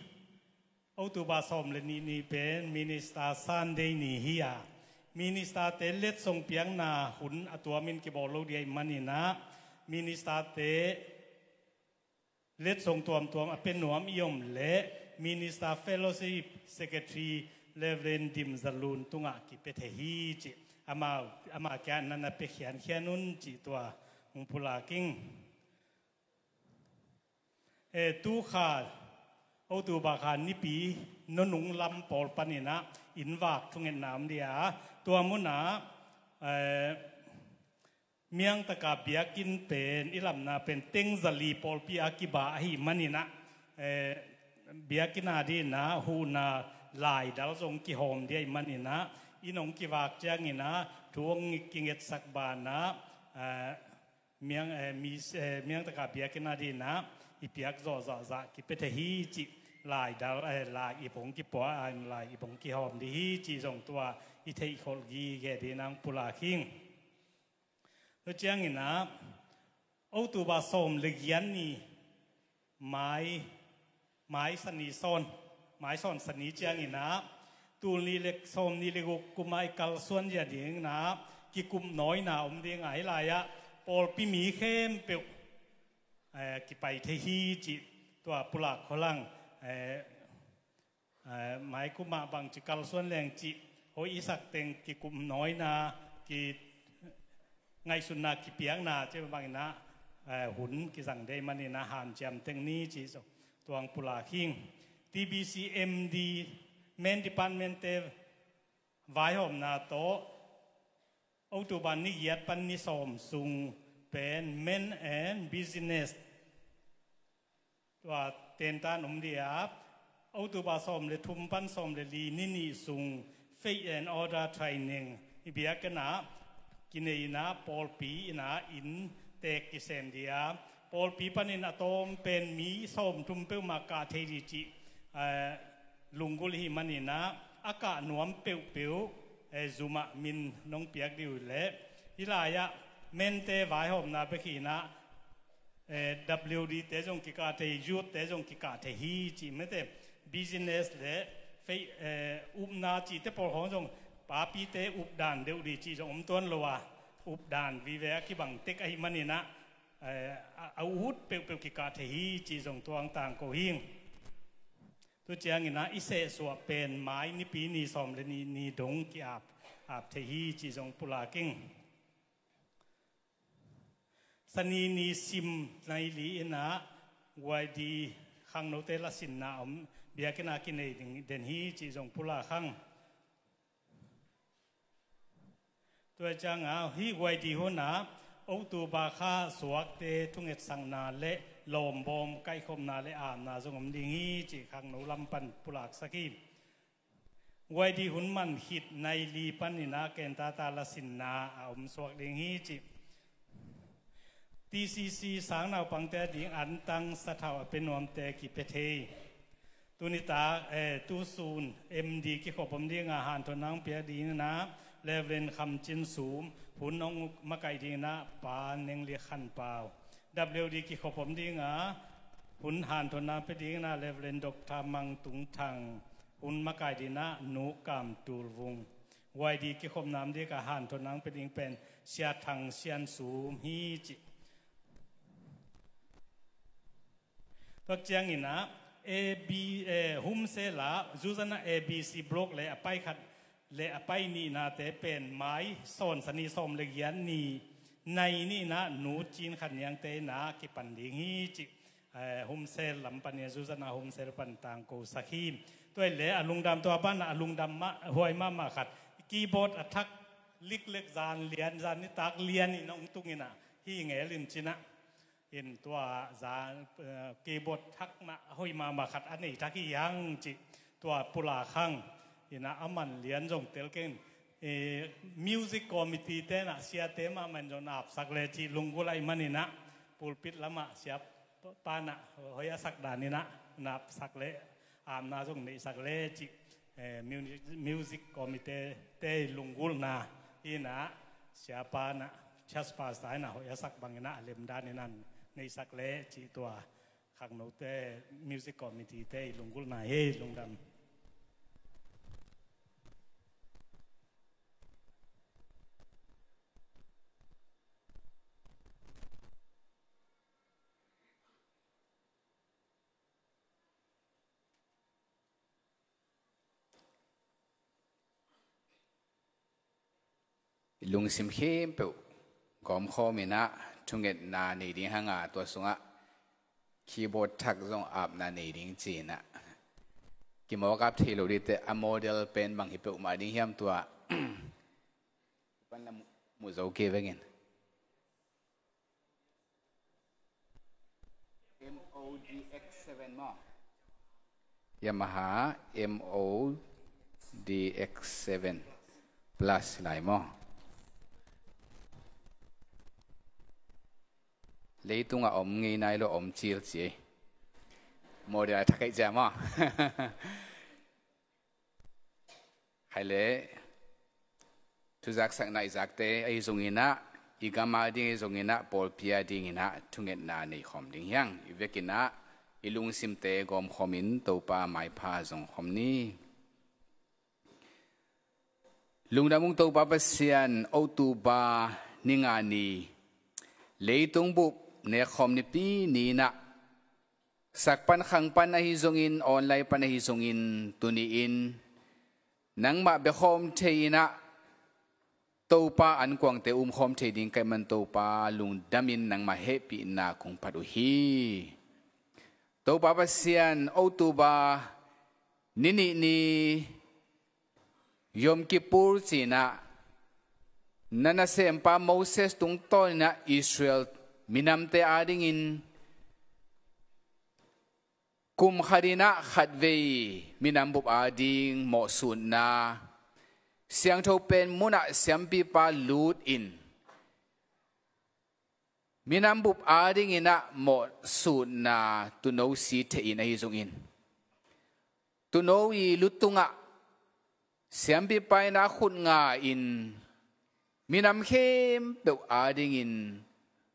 October sawm le nih ni pen Minister Sunday ni hi a, Minister te letsong piakna hun a tuamin kibawl lo dia ahih man ina, Minister te letsong tuamtuam a pia nuam i om le Minister Fellowship Secretary Reverend Dim Za Lun tungah kipia thei hi cih. Ama, ama kia nan a pia khiankhian un cih tua hong pulak ing. Eh, tukha October kha nipi nunung lam pawl pan ina inn vak thungetna om dia. Tua munah, eh, Miangtaka biakinn pen i lamna pen teng zali pawlpi a kiba ahih man ina, eh, biakinn a dih ina huhna laidal zong kihawm dia ahih man ina, inn hong kivak ciang ina thu hong kingetsak banah, eh, Miang, eh, mi, eh, Miangtaka biakinn a dih ina i piak zawh zahzah kipia thei hi cih laidal, eh, lai ip hong kipua, eh, lai ip hong kihawm dih hi cih zong tua i theihkholh gige dih ina hong pulak ing. Tua ciang ina October sawm le giat ni mai, mai sani sawn, mai sawn sani ciang ina tul ni le sawm ni le guk kum a i kalsuan zia ding ina kikup nawina om ding a, hih lai-ah pawlpi mi khempeuh, eh, kipai thei hi cih tua pulak kholhang, eh, eh, mai kum ah bangci kalsuan leng cih hoih i sak teng kikup nawina, ki ngaihsutna kipiakna cih bang ina, eh, hun kizang dia ahih man ina hanciam teng ni cih zong tua hong pulak ing. T B C M D, Men Department te vaihawmna tawh October ni giat pan ni sawm sung pen Men and Business tua tentan om dia. October sawm le thum pan sawm le li ni nih sung Faith and Order Training i biakinn ah kinei ina pawlpi ina inn tek kisem dia. Pawlpi panin a tawm pen mi sawm thum peuhmah kah thei dih cih, eh, lunggulh ahih man ina a kah nuam peuhpeuh, eh, Zoom ah min nong piak dih uh leh hih lai-ah Men te vaihawmna bek hi ina, eh, W D te zong kikah thei, youth te zong kikah thei hi cih mete, business le fei, eh, upna cihte pawl khawng zong papite updan deuh dih cih zong om tuan lo a, updan vive a kibang tek ahih man ina, eh, a, a ut peuhpeuh kikah thei hi cih zong tua hong tangko hi ing. Tu ciang ina i sehsuah pen mai nipi ni sawm le nih ni dong ki-ap, ap thei hi cih zong pulak ing. Sani ni sim nai li ina guai di khangnote lasinna om biakinn ah kinei ding den hi cih zong pulak hang. Tua ciangah hih Y D hunah October kha suakte thungetsakna le lawmbawm kaihkhopna le amna zong om ding hi cih khangno lam pan pulaksak hi. Y D hun man khit nai li paninah kentata lasinna a om suak ding hi cih. T C C sang naupangte a ding antang sathau a pia nuamte kipia thei. Tunitak, eh, tusun M D kikhop om dinga hanthotna piak dinginah Reverend Kham Cin Sum, hun hong makaih dinginah Pa Neng Lia Khan Pau. W D kikhop om dinga hun hanthotna pia dinginah Reverend Doctor Mang Tung Thang, hun makaih dinginah Nu Kam Tul Vung. Y D kikhopna om dingah hanthotna pia ding pen Sia Thang Sian Sum hi cih. Tua cianginah A B, eh, Humsel ah zuzanah A B C block le a pai khat le a pai nihnate pen mai sawnsa ni sawm le giat ni nai nihnah Nu Cin Khan Niangte innah kipan ding hi cih. Eh, Humsel lam panin zuzanah Humsel pan tangkosak hi. Tua hi le a lungdam tua panah a lungdam mah huai mahmah khat keyboard a thak liklek zan lian zan nitak lianin hong tunginah hi ngelin cinah. In tua za, eh, keyboard thakna a hoih mahmah khat a nei thak hi hang cih tua pulak hang. Innah a man lian zong tel keng. Eh, music committee tenah siate mahmah in zong napsak le cih lunggulh ahih maninah pulpit lamah sia panah hoih a sak daninah napsak le amna zong neihsak le cih, eh, music, music committee te lunggulhna hinah sia panah church pastor inah hoih a sak banginah a lemdan inah neihsak le cih tua khangnote music committee te lunggulhna hi. Lungdam. Lungsim khempeuh gawmkhawm inah thungetna nei ding hanga tua sungah keyboard thak zong apna nei ding cinah kimawk ap thei lo dingte a model pen bang hi peuhmah ding hiam tua pan la muh zo kei vengin. M O D X seven maw? Yamaha M O D X seven Plus lai maw? Leitungah om ngei nai lo om cil ci ei. Model a thak ei cia maw? Hai le, thuzaksakna i zakte ahi zonginah, i gam a ding ahi zonginah, pawlpi a dinginah thungetna nei khawm ding hiang. I vekinah i lungsimte gawmkhawmin Topa maipha zong khawm ni. Lungdam ung Topa Pasian, October ni nga ni, leitung bup nekkhawm nipi ni inah, sak pan khang pan ahi zongin, online pan ahi zongin, tuni-in nangmah biakhawm thei inah Topa ankuangte umkhawm thei ding ka hih man Topa lungdamin nangmah hehpihna kong phat uh hi. Topa Pasian, October ni nih ni Yom Kippur cinah na nasempa Moses tungtawninah Israel minamte adingin kum khatinah khatvei minam bup ading mawhsutna siangtho pen munah siampipa lutin minam bup adinginah mawhsutna tuuno si theihin ahi zongin, tuuno i lutungah siampipa inah khut nga-in minam khempeuh adingin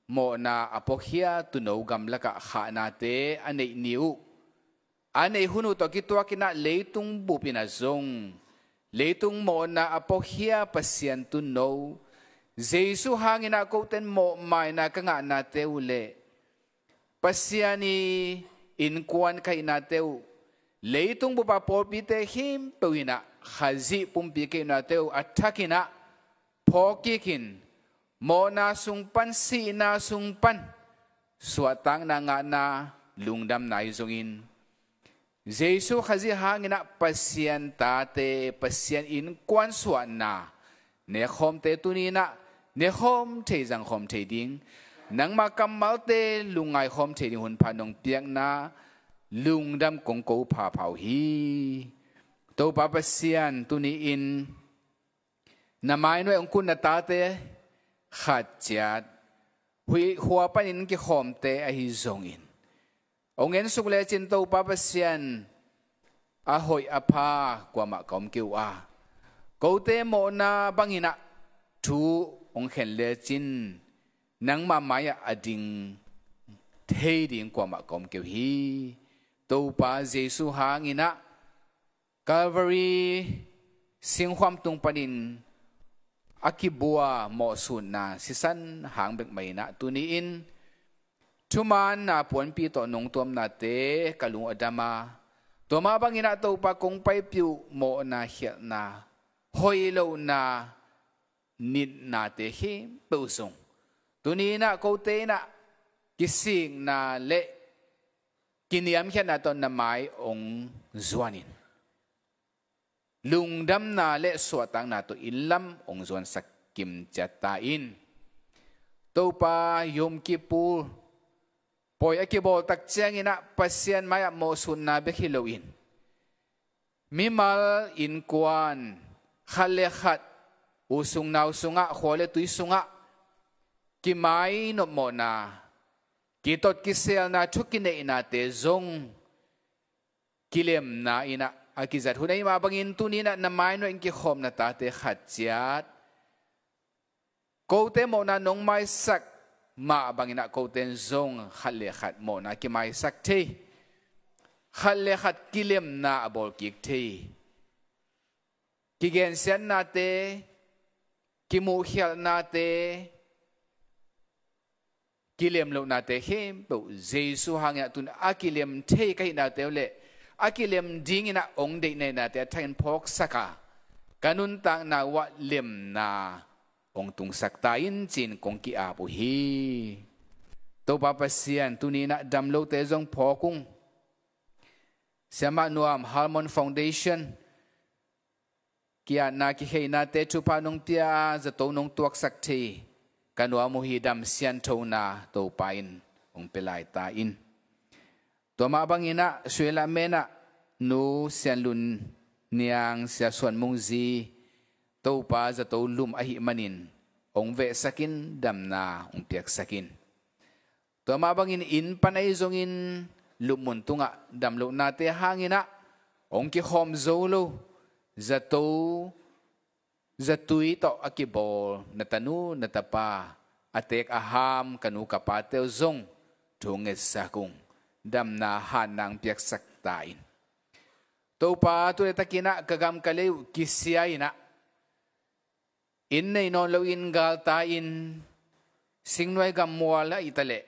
mawhna a puakhia tuuno gamlakah khahnate a neih ni uh. A neih hun uh tawh kituakinah leitung bupinah zong leitung mawhna a puakhia Pasian tuuno Jesu hanginah koten mawhmaina ka ngahnate uh le Pasian i innkuan ka hihnate uh, leitung bupa pawlpite khempeuh inah Khazih pumpi ka hihnate uh a thakinah phawkkikin mawhna sung pan, sihna sung pan suahtakna ngahna lungdamna ahi zongin, Jesu Khazih hanginah Pasian tate, Pasian innkuan suahna Nek khawmte tuni-in ah nek khawm thei, zang khawm thei ding, nangmah kammalte lungngai khawm thei ding hun pha nong piakna lungdam kong ko phapha uh hi. Topa Pasian, tuni-in na mainuai hong kun na tate khat ciat huih khua panin kikhawmte ahi zongin, hong en suk lecin Topa Pasian, a hoih a pha kuamah ka om kei uh a, kote mawhna bangin ah thu hong khen lecin nangmah mai-ah a ding thei ding kuamah ka om kei uh hi. Topa Jesu hangin ah Calvary singkhuam tung panin a kibua mawhsutna sisan hang bek mah in ah, tuni-in thumaanna puanpi tawh nong tuamnate ka lung a dam a, tua mah bangin ah Topa, kong paipih uh mawhna, khialhna, hoih lohna, nitnate khempeuh zong tuni-in ah kote in ah kisikna le kiniamkhiatna tawh na mai hong zuanin, lungdamna le suahtakna tawh inn lam hong zuansak kimciat ta in. Topa, Yom Kippur pawi a kibawl tak ciangin ah Pasian mai-ah mawhsutna bek hi loin, mimal innkuan khat le khat, u sung nau sungah, khua le tui sungah kimainop mawhna, kitot kiselna, thu kineihnate zong kilemna in ah a kizat hun ahih mah bangin, tuni-in ah na mainuai hong kikhawm na tate khat ciat kote mawhna nong maisak mah bangin ah kote in zong khat le khat mawhna kimaisak thei, khat le khat kilemna a bawlkik thei, kigensiatnate, kimuhkhialhnate, kilemlohnate khempeuh Jesu hangin ah tun a kilem thei ka hihnate uh le a kilem dingin ah hong deih na hihnate a thakin phawksak a, ka nuntakna uh ah lemna hong tungsak ta in, ci-in kong ki-ap uh hi. Topa Pasian, tuni-in ah damlote zong phawk ung. Siamah Nuam, Harmon Foundation, ki-atna kikheinate thupha nong pia a, zato nong tuaksak thei ka nuam uh hi. Dam sianthona Topa in hong pia lai ta in. Tua mah bangin ah Sri Lanka mena Nu Sian Lun Niang, Sia Suan Mung zi, Topa, zato lum ahih manin hong vehsak in, damna hong piaksak in. Tua mah bangin inn pan ahi zongin lupmun tungah damlohnate hangin ah hong kikhawm zo lo zato, zatui tawh a kibawl na tanu na tapa, a teek a ham ka nu ka pate uh zong thu ngetsak ung. Damna, hatna hong piaksak ta in. Topa, tu laitakin ah ka gam ka lei uh kisia in ah, inn nei nawn loin galtai-in, singnuai gammual ah hi ta leh,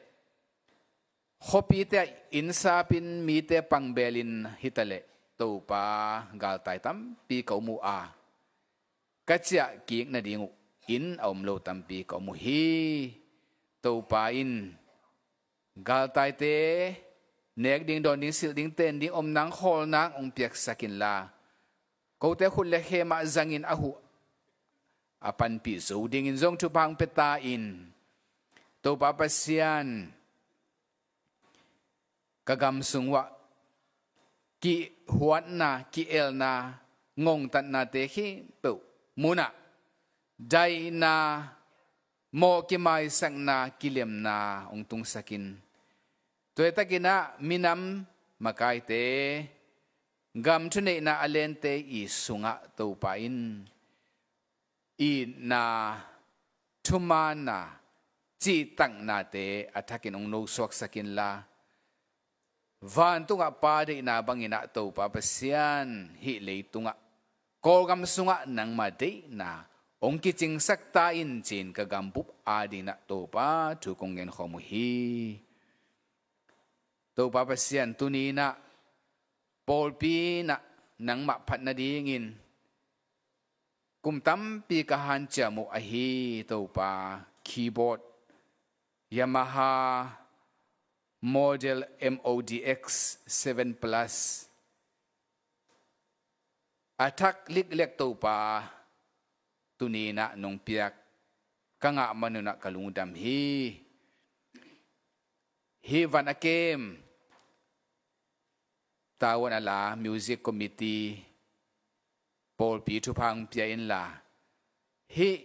khuapite ah inn sapin mite pangbelin hi ta leh, Topa, galtai tampi ka om uh a, ka ciah kik nading uh inn a om lo tampi ka om uh hi. Topa in galtaite nek ding, dawn ding, silh ding, ten ding, om nang khawl nang hong piaksak inla, kote khut le khe mah zangin a huh a panpih zo dingin zong thupha hong pia ta in. Topa Pasian, ka gam sung uah kihuatna, ki-elna, ngongtatnate khempeuh munah daihna, mawh kimaisakna, kilemna hong tungsak in. Tua laitakin ah minam makaite, gam thuneihna a lente i sungah Topa in itna, thumaanna, cihtaknate a thakin hong nosuaksak inla, vantungah Pa deihna bangin ah, Topa Pasian, hih leitungah, Kawlgam sungah nangma deihna hong kicingsak ta in, ci-in ka gambup adingin ah Topa thu kong genkhawm uh hi. Topa Pasian, tuni-in ah pawlpi in ah nangmah phat nadingin kum tampi ka hanciam uh ahi, Topa, keyboard, Yamaha model M O D X seven plus, a thak liklek, Topa, tuni-in ah nong piak ka ngah manun ah ka lungdam hi. Hih van a kem Tavuan a la music committee pawlpi thupha hong pia inla, hih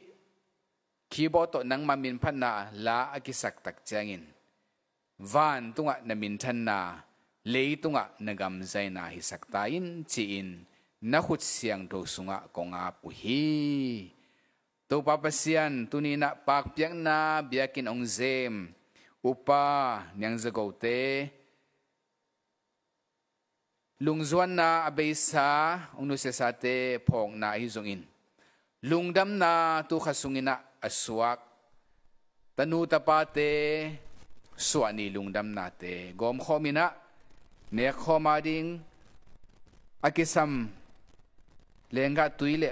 keyboard tawh nangma minphatna la a kisak tak ciangin vantungah na minthanna, leitungah na gamzaina hisak ta in ci-in na khut siangtho sungah kong ap uh hi. Topa Pasian, tuni-in ah pakpiakna biakinn hong zem upa Niang Za Go te, lungzuanna a beisa hong nusiasate phawkna ahi zongin, lungdamna tukha sungin ah a suak tanu tapate suahni lungdamnate gawmkhawm in ah, nekkhawm a ding a kisam lenggah tui le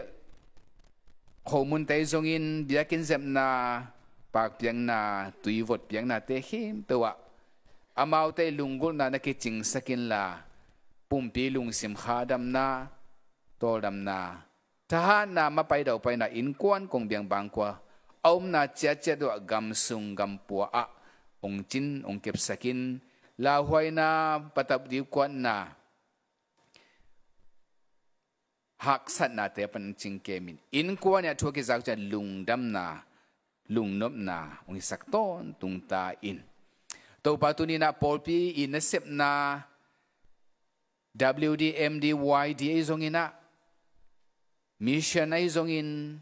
khomunte zongin biakinn zepna, pakpiakna, tuivot piaknate khempeuh ah amaute lunggulhna na kicingsak inla, pumpi lungsim khadamna, tawldamna, thahatna, mapai daupaina, innkuan kong biang bangkua a omna ciatciat uh ah, gamsung gampua ah hong cin hong kepsak in, lauhuaina, patap dikuatna, haksatnate pan cingkemin, innkuan ah thu a kizak ciang lungdamna, lungnopna hong hisak tawntung ta in. Topa, tuni-in ah pawlpi i nasepna W D M D Y D ahi zongin ah, mission ahi zongin,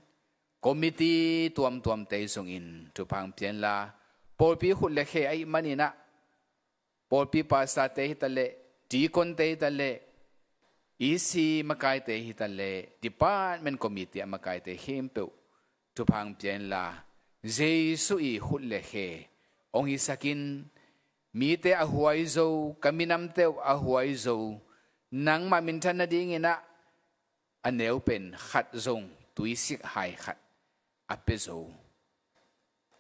committee tuamtuamte ahi zongin thupha hong pia inla, pawlpi khut le khe ahih manin ah, pawlpi pastorte hi ta leh, deaconte hi ta leh, E C makaite hi ta leh, department committee a makaite khempeuh thupha hong pia inla, Jesu i khut le khe hong hisak in, mite a huai zo, ka minamte uh a huai zo, nangmah minthan nadingin ah a neu pen khat zong tuisik hai khat a pia zo,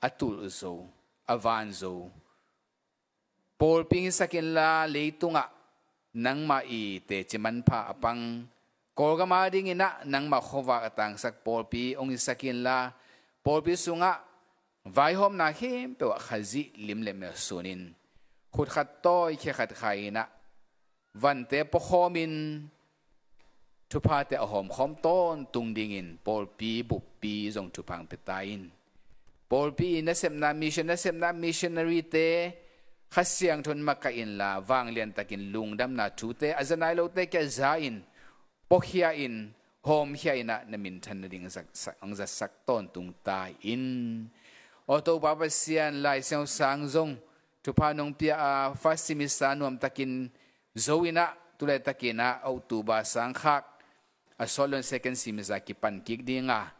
a tulh zo, a van zo pawlpi hong hisak inla, leitungah nangmah i teci manpha a pang, Kawlgam a dingin ah nangmah khuavak a tangsak pawlpi hong hisak inla, pawlpi sungah vaihawmna khempeuh ah Khazih lim le mel sunin, khut khat tawi khe khat khai in ah, vante puakhawmin, thuphate a hawmkhawm tawntung dingin pawlpi buppi zong thupha hong pia ta in. Pawlpi i nasepna, mission nasepna, missionary-te Kha Siangtho in makaih inla, vangliantakin lungdamna thute a za nai lote kiang za in, puakhia in, hawmkhia in ah na minthan nading zak-, sa-, hong zatsak tawntung ta in. Aw Topa Pasian, Lai Siangtho sang zong thupha nong pia a, first semester nuamtakin zo in ah, tuleitakin ah October sangkhak a sawt loin second semester kipan kik ding a,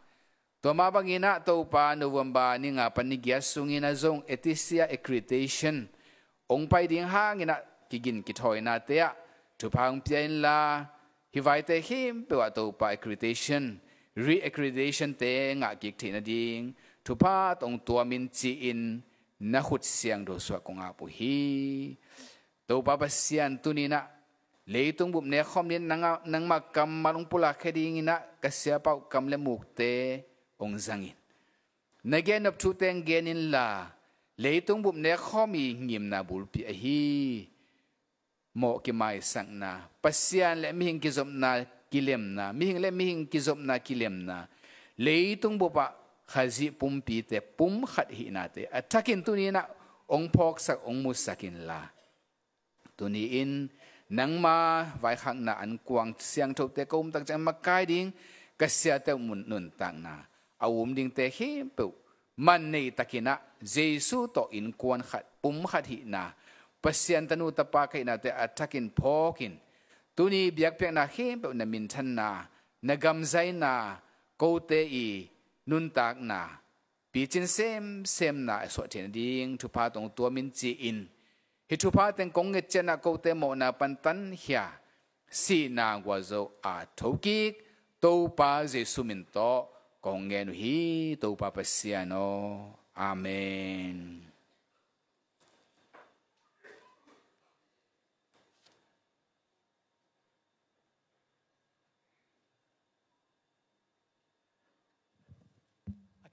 tua mah bangin ah Topa, November ni nga pan ni giat sungin ah zong A T C accreditation hong pai ding hangin ah kigin kithawinate ah thupha hong pia inla, hih vaite khempeuh ah Topa, accreditation, re-accreditation-te ngah kik theih nading thupha tawh hong tuam in ci-in na khut siangtho sungah kong ap uh hi. Topa Pasian, tuni-in ah leitung bup nekkhawm dingin nang, nangmah kammal hong pulakkhia dingin ah ka siapa uh kam le mukte hong zang in. Na gennop thute hong gen inla, leitung bup nekkhawm i ngimna bulpi ahi mawh kimaisakna, Pasian le mihing kizopna kilemna, mihing le mihing kizopna kilemna, leitung bup ah Khazih pumpite pum khat hihnate a thakin tuni-in ah hong phawksak, hong musak inla, tuni-in nangma vaikhakna ankuang siangthote ka um tak ciang makai ding, ka siate uh mun nuntakna a um dingte khempeuh man nei takin ah Jesu tawh innkuan khat, pum khat hihna, Pasian tanu tapa ka hihnate a thakin phawkin, tuni biakpiakna khempeuh na minthanna, na gamzaina, kote i nuntakna picin semsemna a suah theih nading thupha tawh hong tuam in ci-in, hih thupha teng kong nget ciangin ah kote mawhna pan tankhia, sihna gualzo a thokik Topa Jesu min tawh kong ngen uh hi, Topa Pasian aw. Amen.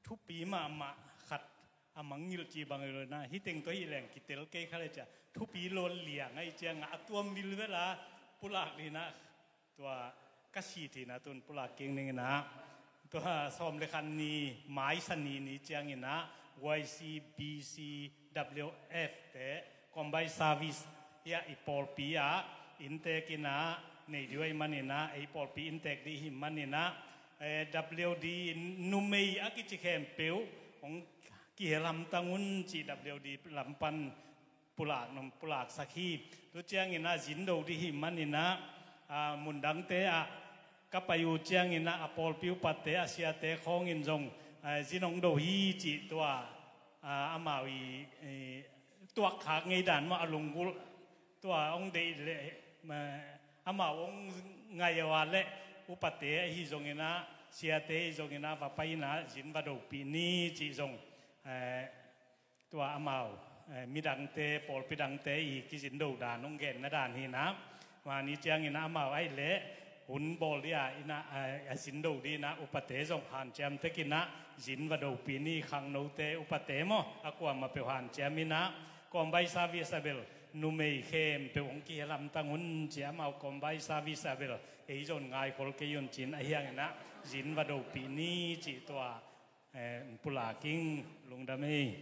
thupi mahmah khat a mangngilh ci bang hi lo inah, hih teng tawh hih leng kitel kei kha le cia thupi lawn liang ahih ciangah a tuam vilvel a pulak ding inah tua ka si thina tun pulak kik ning inah, tua sawm le khat ni Mai Sani ni ciang inah Y C B C W F te combined service hiah i pawlpi ah inntek inah nei ding ahih man inah, ei pawlpi inntek ding ahih man inah, eh, W D numei a kici khempeuh hong kihel hamtang un cih W D lam pan pulak nong pulaksak hi. Tu ciang inah zin do ding ahih man inah, ah, mundangte ah ka pai uh ciang inah a pawlpi upate a siate khawng in zong, ah, zin hong do hi cih tua, ah, amau i, i tuakkhak ngei dan mah a lunggulh tua hong deih leh, ma, amau hong ngai a leh upate ahi zong inah siate ahi zong inah va pai inah zin va dopih ni cih zong, eh, tua amau, eh, midangte, pawlpi dangte i kizin do dan hong genna dan hi inah. Mani ciang inah amau ahih leh hun bawl ding a inah, eh, a zin do ding inah upate zong hanciam tek inah zin va dopih ni, khangnote upate maw, a kuamah peuh hanciam inah combined service a bel numei khempeuh hong kihel hamtang un ci, amau combined service a bel ei zong ngaikhol kei un cin ahi hang inah zin va dopih ni cih tua, eh, pulak ing. Lungdam ei.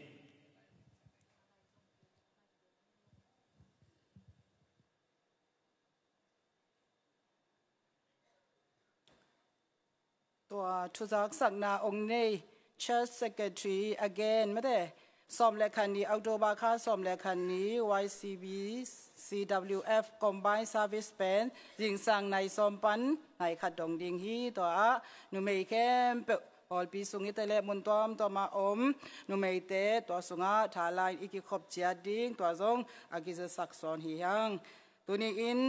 Tua thuzaksakna ong nei Church Secretary again mate, sawm le khat ni October kha sawm le khat ni Y C B C W F combined service pen zingsang nai sawm pan nai khat dong ding hi. Tua ah numei khempeuh pawlpi sung i te le mun tuamtuam a om numeite tua sungah tha la-in i kikhop ciat ding, tua zong a kizasak sawn hi hang. Tuni-in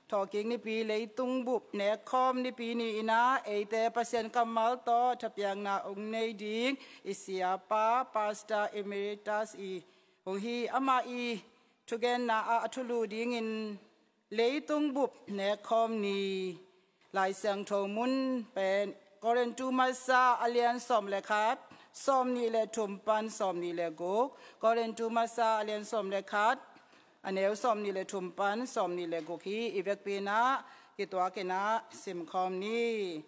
thawhkik nipi leitung bup nekkhawm nipi ni inah eite Pasian kammal tawh thapiakna ong nei ding i siapa Pastor Emeritus i hong hi. Amah i thugenna ah a thulu dingin leitung bup nekkhawm ni Lai Siangtho mun pen Korintu masa a lian sawm le khat, sawm nih le thum pan sawm nih le guk. Korintu masa a lian sawm le khat, a neu sawm nih le thum pan sawm nih le guk hi. I vekpi inah kituak inah simkhawm ni.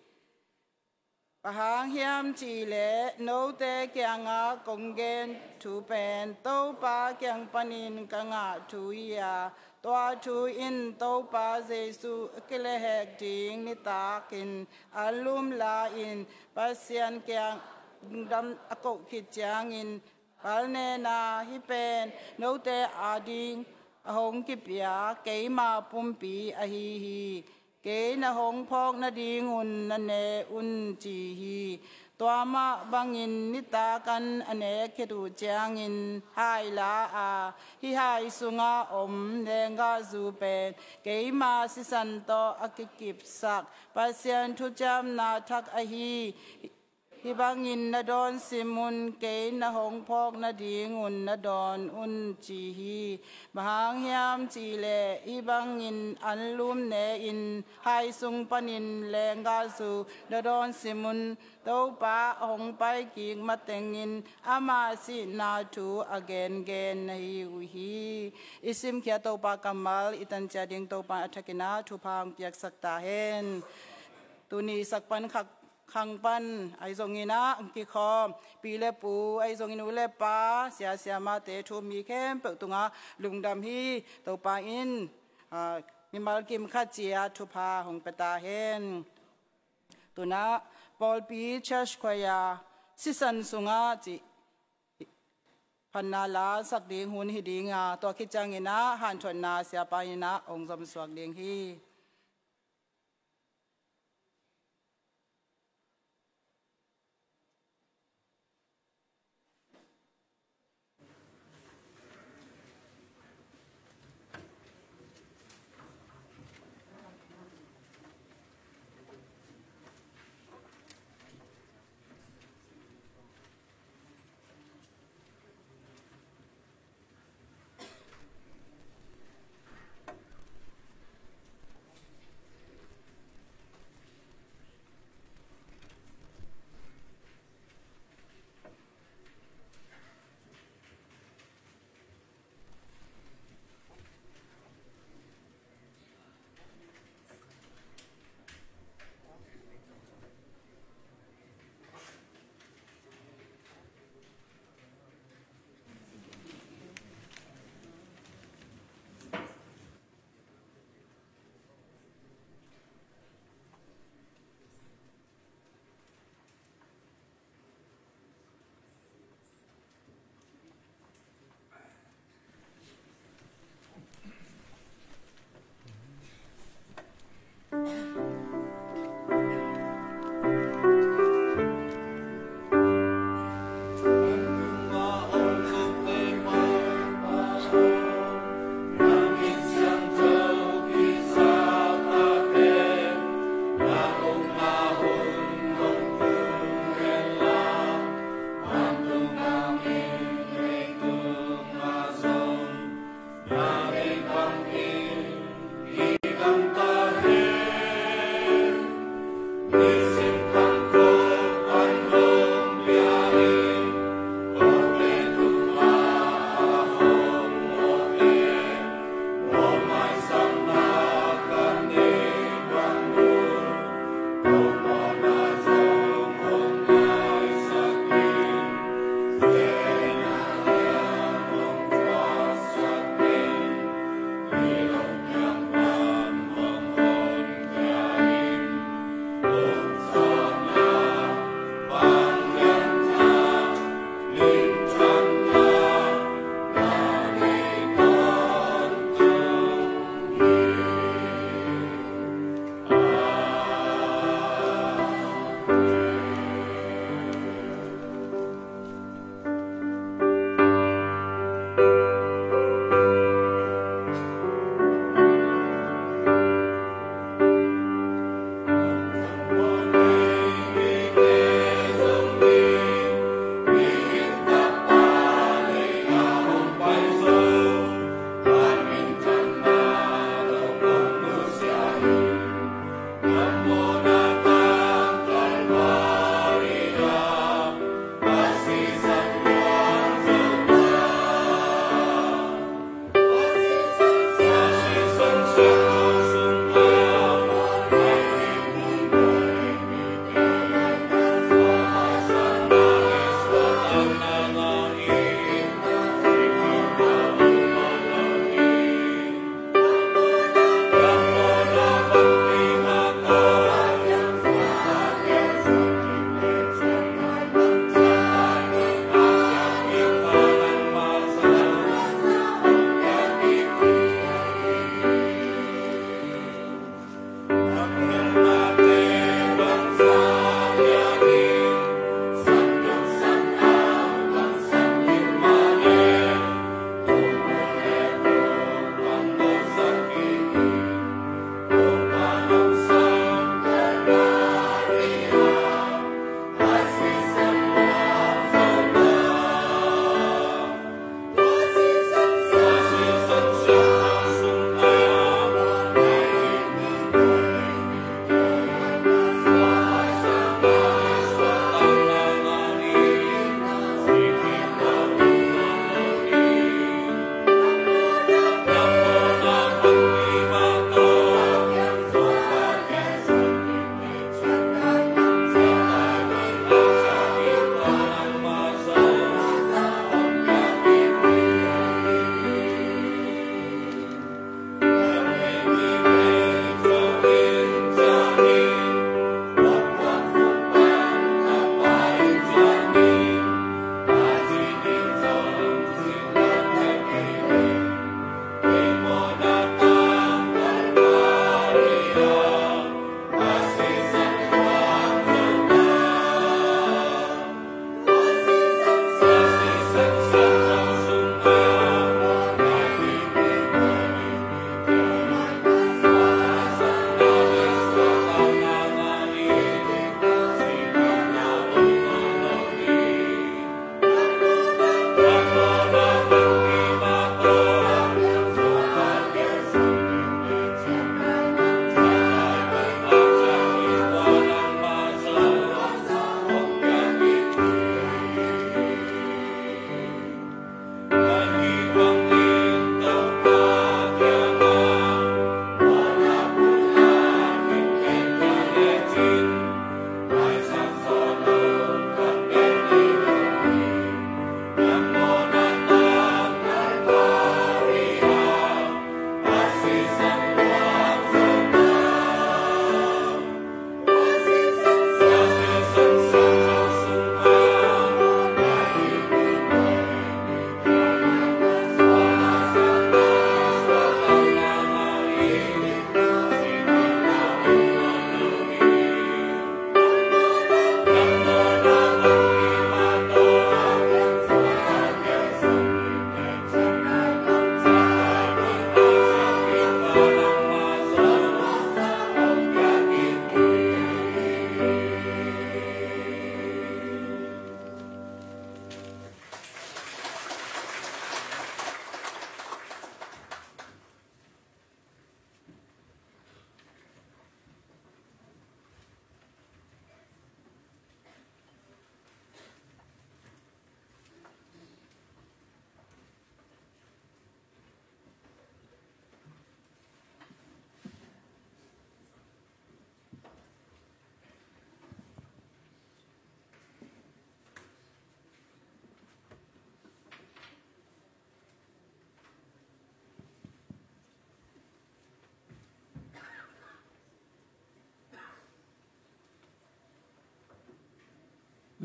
Bang hang hiam cihleh note kiangah kong gen thu pen Topa kiang panin ka ngah thu hi a, tua thu in Topa Jesuh a kilehhek ding nitakin anlum la-in Pasian kiang lungdam a koh khit ciangin palnena hih pen note ading a hong kipia keima pumpi ahi hi. Kei na hong phawk nadingun na ne un ci hi. Tua mah bangin nitak an a nek khit uh ciangin hai la a, hih hai sungah om lenggahzu pen keima sisan tawh a kikipsak Pasian thuciamna thak ahi. Hih bangin na dawn sim un, kei na hong phawk nadingun na dawn un ci hi. Bang hang hiam cihleh hih bangin anlum ne-in hai sung panin lenggahzu na dawn sim un. Topa hong paikik matengin ama sihna thu a gengen na hi uh hi. I simkhia Topa kammal i tancia ding Topa a thakin ah thupha hong piaksak ta hen. Tuni sak pan khak khang pan ahi zongin ah hong kikhawm pi le pu ahi zongin u le pa, sia siamate thu mi khempeuh tungah lungdam hi. Topa in, ah, mimal kim khat ciat thupha hong pia ta hen. Tunah pawlpi church choir sisan sungah cih phatna la sak ding hun hi ding a, tua khit ciangin ah hanthawnna siapa in ah hong zomsuak ding hi.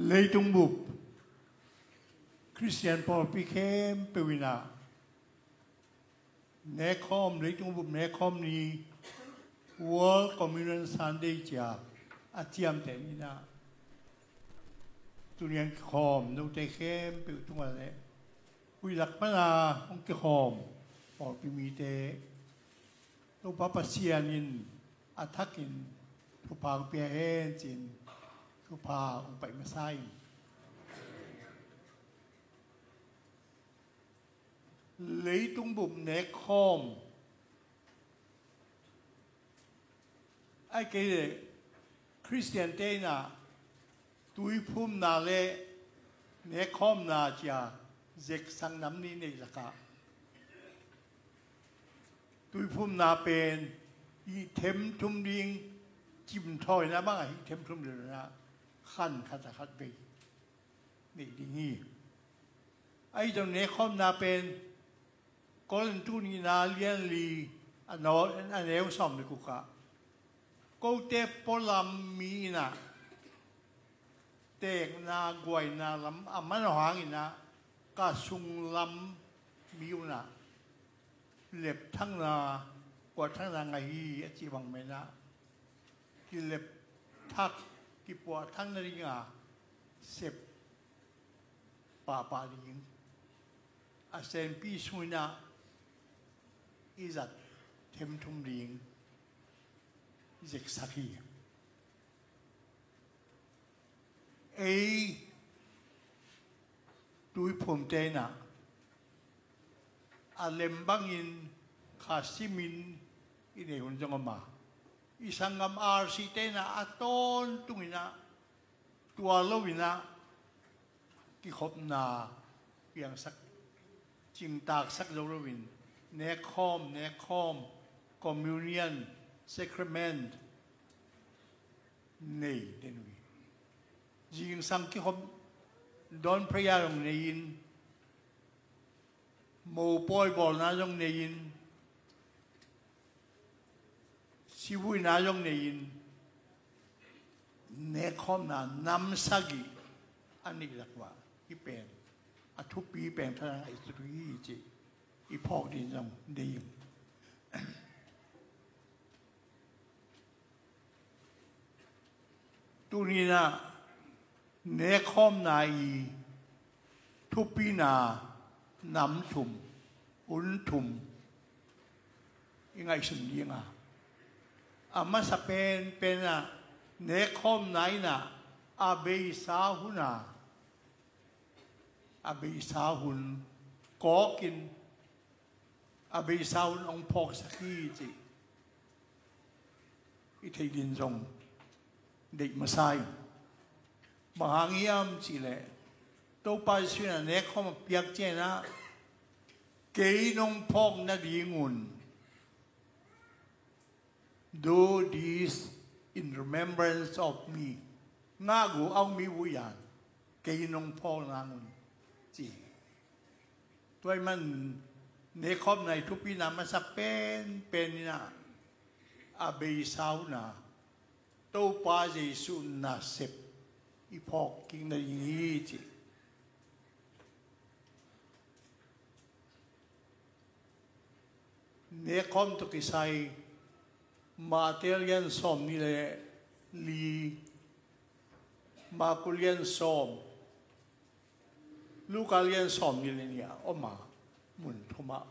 Leitung bup Khristian pawlpi khempeuh in ah, Nekhawm, leitung bup Nekhawm ni, World Communion Sunday ci-a a ciamteh ni in ah, tuni-a kikhawm note khempeuh tungah le, huih lak pana hong kikhawm pawlpi mite, Topa Pasian in a thakin thupha hong pia hen ci-in thupha hong pai masa ing. Leitung bup Nekhawm, ahih kei leh Khristiante in ah tuiphumna le Nekhawmna ci-a zeksak nam nih neih lakah, tuiphumna pen hih themthum ding, cimthawina bangah hih themthum ding in ah khan khat a khat vei neih ding hi. Ahi zong Nekhawmna pen Korin tu nihna lian li a neu, a neu sawm le guk ah, kote pualam mi in ah teekna guaina lam a man aw hangin ah, ka sunglam mi un ah lepthakna, puahthakna ngah hi a cih bang mah in ah, kilepthak, kipuahthak nadinga sep pahpah ding, a senpi sung in ah i zat themthum ding zeksak hi. Ei tuiphumte in ah a lem bangin kha simin i nei hun zong om a, i sanggam R C te in ah a tawntung in ah, tua lo in ah kikhopna piangsak, cingtaaksak zo loin, Nekhawm, Nekhawm, communion, sacrament nei den uh hi. Zingsang kikhop, dawn prayer zong nei-in, mopawi bawlna zong nei-in, sivuina zong nei-in, Nekhawmna nam sagih a neih lak uah hih pen a thupi pen thadah ngaihsut uh hi cih i phawk ding zong nei ing. Tuni in ah Nekhawmna i thupina nam thum, hun thum i ngaihsun ding a, a masa penpen ah Nekhawmna in ah a beisa hun a, a beisa hun kawkin a beisa hun hong phawksak hi cih i theih ding zong deih masa ing. Bang hang hiam cih leh, Topa Jesuh in ah Nekhawm a piak ciangin ah, kei nong phawk nadingun, "Do this in remembrance of me." Ngah gu, aw mi vuyan, kei nong phawk nadingun ci. Tua ahih manin Nekhawmna i thupina masa penpen in ah a beisa hun a Topa Jesuh nasep i phawk kik nading hi cih. Nekhawm tawh kisai Matthai lian sawmnih le li, Marku lian sawm, Luka lian sawmnih le nih ah om a, mun thum ah.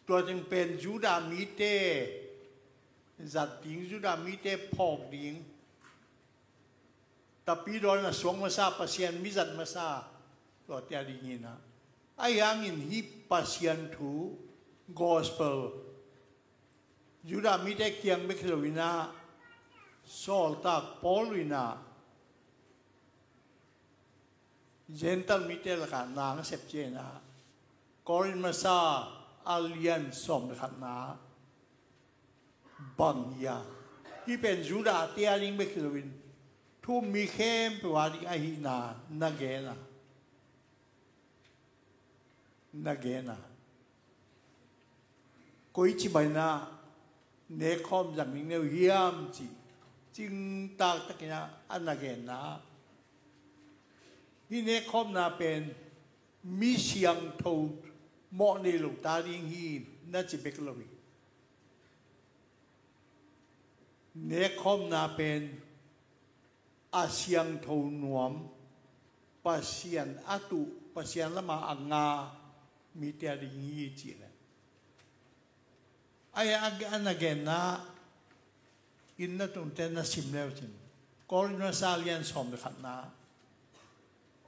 Tua teng pen Judah mite zat ding, Judah mite phawk ding, Tapidaw in a suak masa, Pasian mi zat masa, tuate a dingin ah. Ahi hangin hih Pasian thu, gospel, Judah mite kiang bek hi lo in ah, sawltak Paul in ah Gentile mite lakah na a sep ciangin ah, Korin masa a lian sawm le khatna bang hi a, hih pen Judah te a ding bek hi loin, thu-um mi khempeuh a ding ahihna na gen a, na gen a. Koici bangin ah Nekhawm zang ding na hi uh hiam cih cingtak takin ah a na genna ah, Hih nekkhawmna pen mi siangtho mawh nei lo ta ding hi na ci bek lo hi. Nekkhawmna pen a siangtho nuam, Pasian a tuh, Pasian lama a nga mite a ding hi ci le. Ai a, a na genna in na tunte na sim leu cin, Korin masa lian sawm le khatna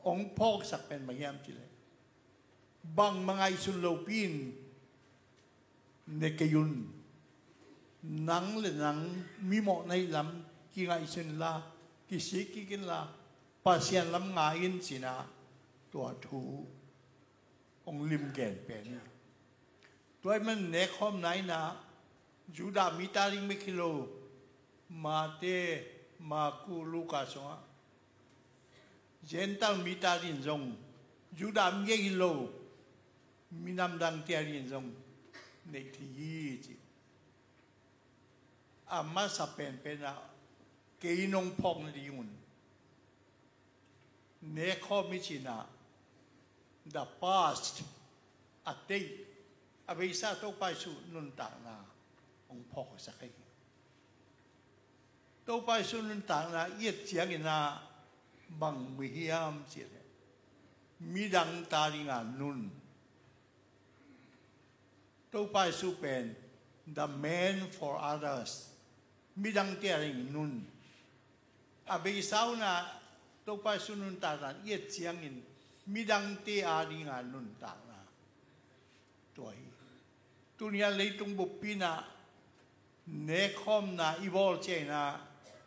hong phawksak pen bang hiam ci le, bangmah ngaihsun lopi in ne kei un. Nang le nang mimawh na hih lam kingaihsun inla, kisik kik inla, Pasian lam nga in ci-in ah tua thu hong lim gen pen hi. Tua ahih man nekkhawmna in ah Judah mi ta ding bek hi lo, Mate, Marku, Luka sungah Gentile mite adingin zong, Judah mi ahi lo minam dangte adingin zong neih thei hi ci. A masa penpen ah kei nong phawk nadingun, nekhawm i cih in ah, the past, a tei, a beisa Topa Jesu nuntakna hong phawksak hi. Topa Jesu nuntakna i et ciangin ah bang muh hiam cih leh, midangte adinga nun. Topa Jesu pen the man for others. Midangte ading nun. A beisa un ah Topa Jesu nuntakna i et ciangin midangte adinga nuntakna. Tua hi. Tuni a leitung buppi in ah nekhawmna i bawl ciangin ah,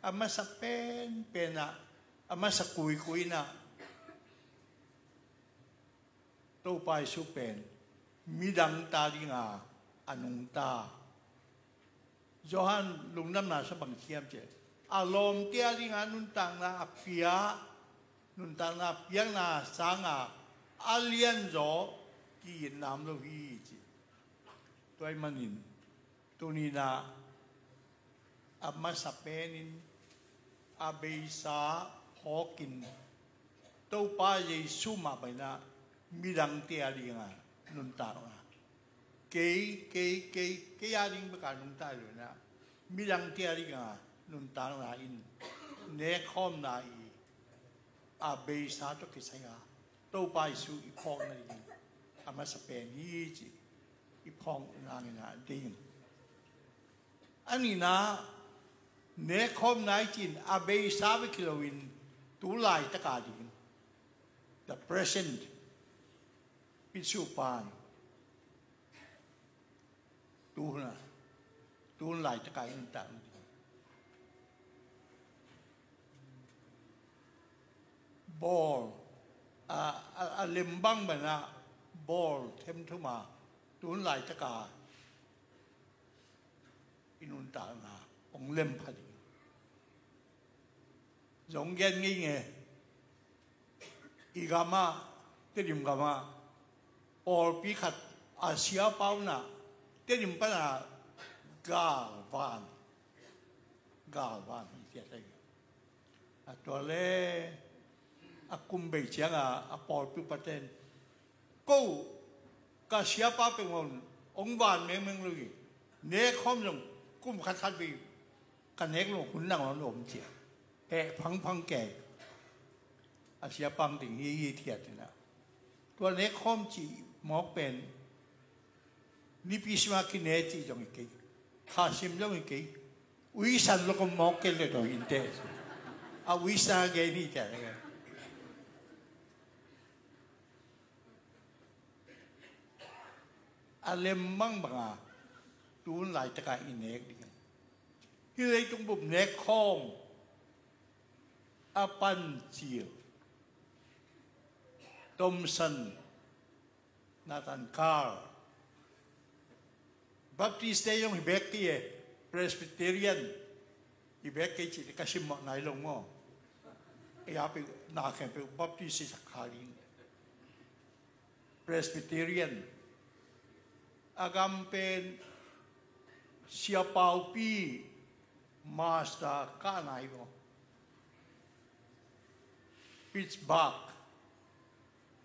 a masa penpen ah, a masa kuikui in ah, Topa Jesu pen midangte adinga a nungta. Johan lungdamna sung bang ci hiam cih leh, a lawmte adinga nuntakna a pia, nuntakna a piakna sanga a lianzaw ki-itna om lo hi ci. Tua ahih manin tuni in ah a masa penin a beisa phawkin Topa Jesu mah bangin ah midangte adinga nuntakna. Kei, kei, kei, kei ading bek a nungta hi lo in ah, midangte adinga nuntakna in nekhawmna i a beisa tawh kisai a Topa Jesu i phawk nadingin a masa pen hi ci i phawk nadingin ah ding. A nihna, nekhawmna i cih in a beisa bek hi loin tu laitak a ding, the present, i supan, tu hun a, tu hun laitak a i nuntakna ding. Bawl, a, a, a lem bangbang a bawl themthum a, tu hun laitak a i nuntakna hong lem pha ding. Zong gen ngei nge, i gam ah, Tedim gam ah, pawlpi khat a siapa un ah, Tedim pan a galvan, galvan hi ciat ahi. A tua le a kum bei ciang a, a pawlpi upaten, ko, ka siapa peuhmah un hong van mengmeng lo hi. Nekhawm zong kum khatkhat vei ka nek lo, hun nangawn om ci a, heh phangphang kei. A siapa ding hi hi thiat in ah. Tua nekhawm cih mawk pen nipi sim a kine cih zong hi kei, kha sim zong hi kei. Uisan lo kong mawk kei le dawi in teh, a uisan a gen hi teh. A lem bangbang a tu hun laitak a i nek ding. Hih leitung bup nekhawm a pancil, Thompson, Nathan Carr, Baptist te zong hi bek kei e, Presbyterian hi bek kei cih ka simmawh nai lo maw? Ei a peuh, na khempeuh Baptist hi sak kha ding. Presbyterian, a gam pen siapaupi, master, ka nai maw? Pittsburgh,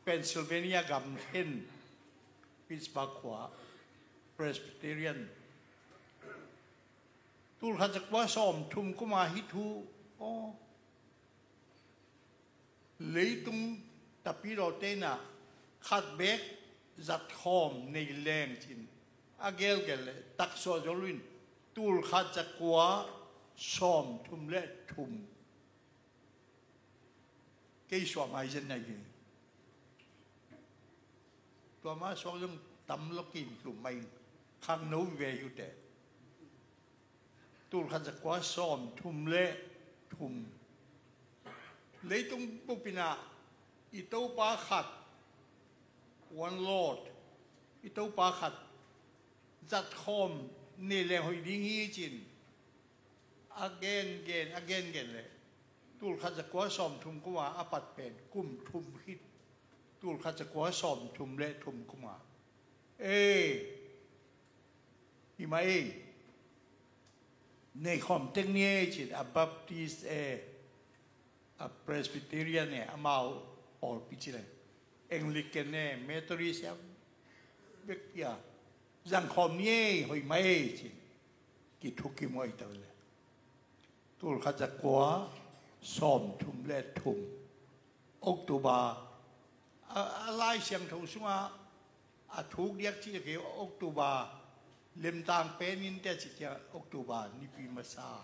Pennsylvania gam khen Pittsburgh khua Presbyterian. Tulkhat zakua sawmthum kuma hih thu aw, leitung tapidawte inah khat beek zatkhawm nei leng cin a gelgel le taksuah zo lo in tulkhat zakua sawmthum le thum. Kei suah mai zen nai hi. Tua ma suak zong tam lo kin tlum mai khangno ve hi uh teh. Tulkhat zakua sawmthum le thum. Leitung bupinah i Topa khat, one Lord, i Topa khat zatkhawm nei leng hoih ding hi cin a gengen a gengen le tulkhat zakua sawmthum kuma a pat pen kum thum khit tulkhat zakua sawmthum le thum kuma. Ei, hi mah ei. Neikhawm tek ni ei cin a Baptist e, a Presbyterian e, amau pawlpi ci le Anglican e, Methodist e, bek pia zangkhawm ni ei, hoih mah ei cin kithukim uh ahi ta le. Tulkhat zakua sawmthum le thum October a, a Lai Siangtho sungah a thuk diak ci kei October lemtang penin te ci ciang October nipi masa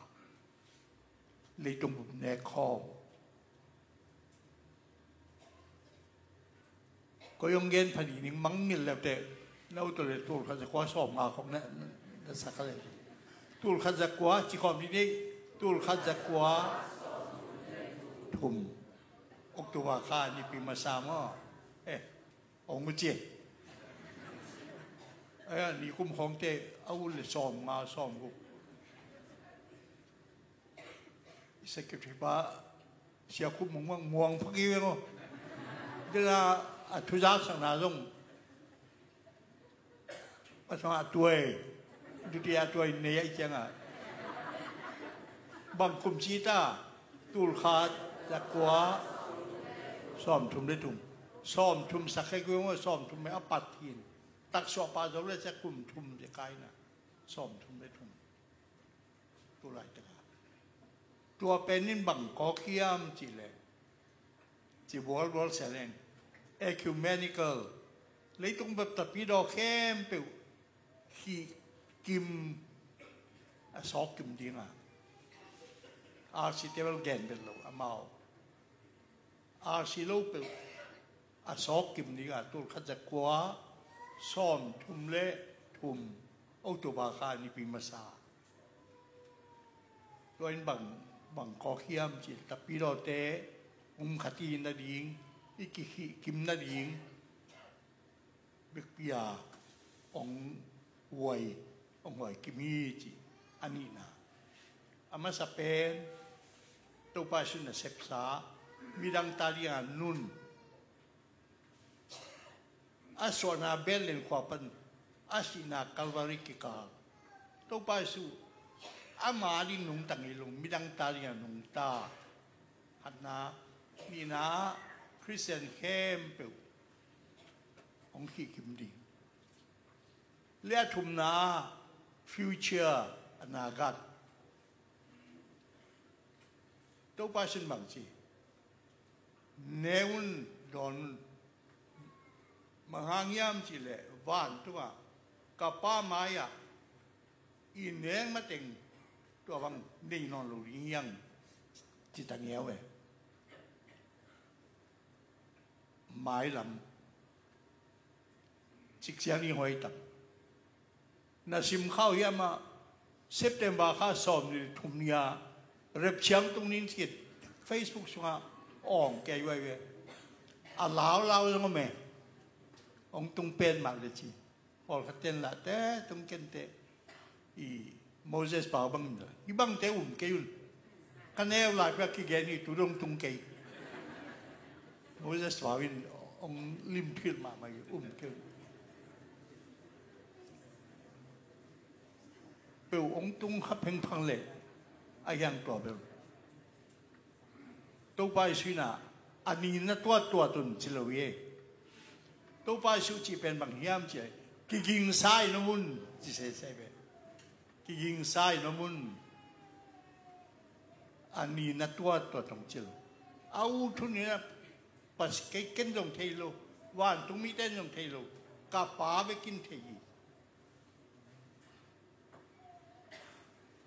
leitung bup nek khawng. Koi hong gen pha ning mangngilh leute na uto le tulkhat zakua sawmnga khong na, na sak le. Tulkhat zakua ci khawm ni ni. Tulkhat zakua thum October kha nipi masa maw? Eh, ong uci. Aya nikum khongte a ul le sawmnga sawmguk. I secretary pa Sia Khup Mung Mang muang phak i veng aw. Dena a thuzak sakna zong a sangah a tuai, dutia a tuai nei a i ciangah bang kum ci ta, tulkhat zakua sawmthum le thum. Sawmthum sak khe kua sawmthum me a pat hin taksuah pa zo le cia kum thum ze kaina sawmthum le thum. Tulai taka tua penin bang kawk hiam cih leh ci bualbual sia leng ecumenical leitung bep tapidaw khempeuh khih kim a sawk kim dinga arsi table gen bel lo amau arsi lo peuh a sawk kim dinga tulkhat zakua sawmthum le thum October kha nipi masa. Tua in bang, bang kawk hiam cih tapidawte um khat i nading i kikhih kim nading bekpia ong huai ong huai kim hi cih a nihna. A masa pen Topa Jesu nasepsa midang ta dinga nun a suahna Bethlehem khua pan a sihna Calvary kikal Topa Jesu ama ding nungta ngei lo midang ta dinga nungta. Khatna, nihna Christian khempeuh hong khihkim ding. Le a thumna future anagat. Topa sin bang ci ne un dawn un. Bang hang hiam cih leh vantungah ka Pa mai-ah i nek mateng tua bang nei nawn lo ding hiang ci ta ngiau e. Mailam ciksiang i huai tak na sim khau hiam ah September kha sawm ni thum ni-a rep ciang tung ning ci Facebook sungah awng kei huai ve. A laulau zong om e. Ong tung pen mak le ci. Pawlkhat ten lah te tung kente i Moses pau bang in la i bangte um kei un. Ka neu lai pia kigen hi tu dong tung kei. Moses pau in ong lim philh mahmah i um kei un. Peuh ong tung kha phengphang le a hiang tua bel Topa i suina a ni na tuattuat un ci lo hi e. Topa Jesuh cih pen bang hiam cih leh, kigingsa in om un, ci sese ve. Kigingsa in om un. A ni na tuat tuat hong ci lo. A ut hun in a, Pasian, kei ken zong thei lo, vantung mite in zong thei lo, ka Pa bek in thei hi.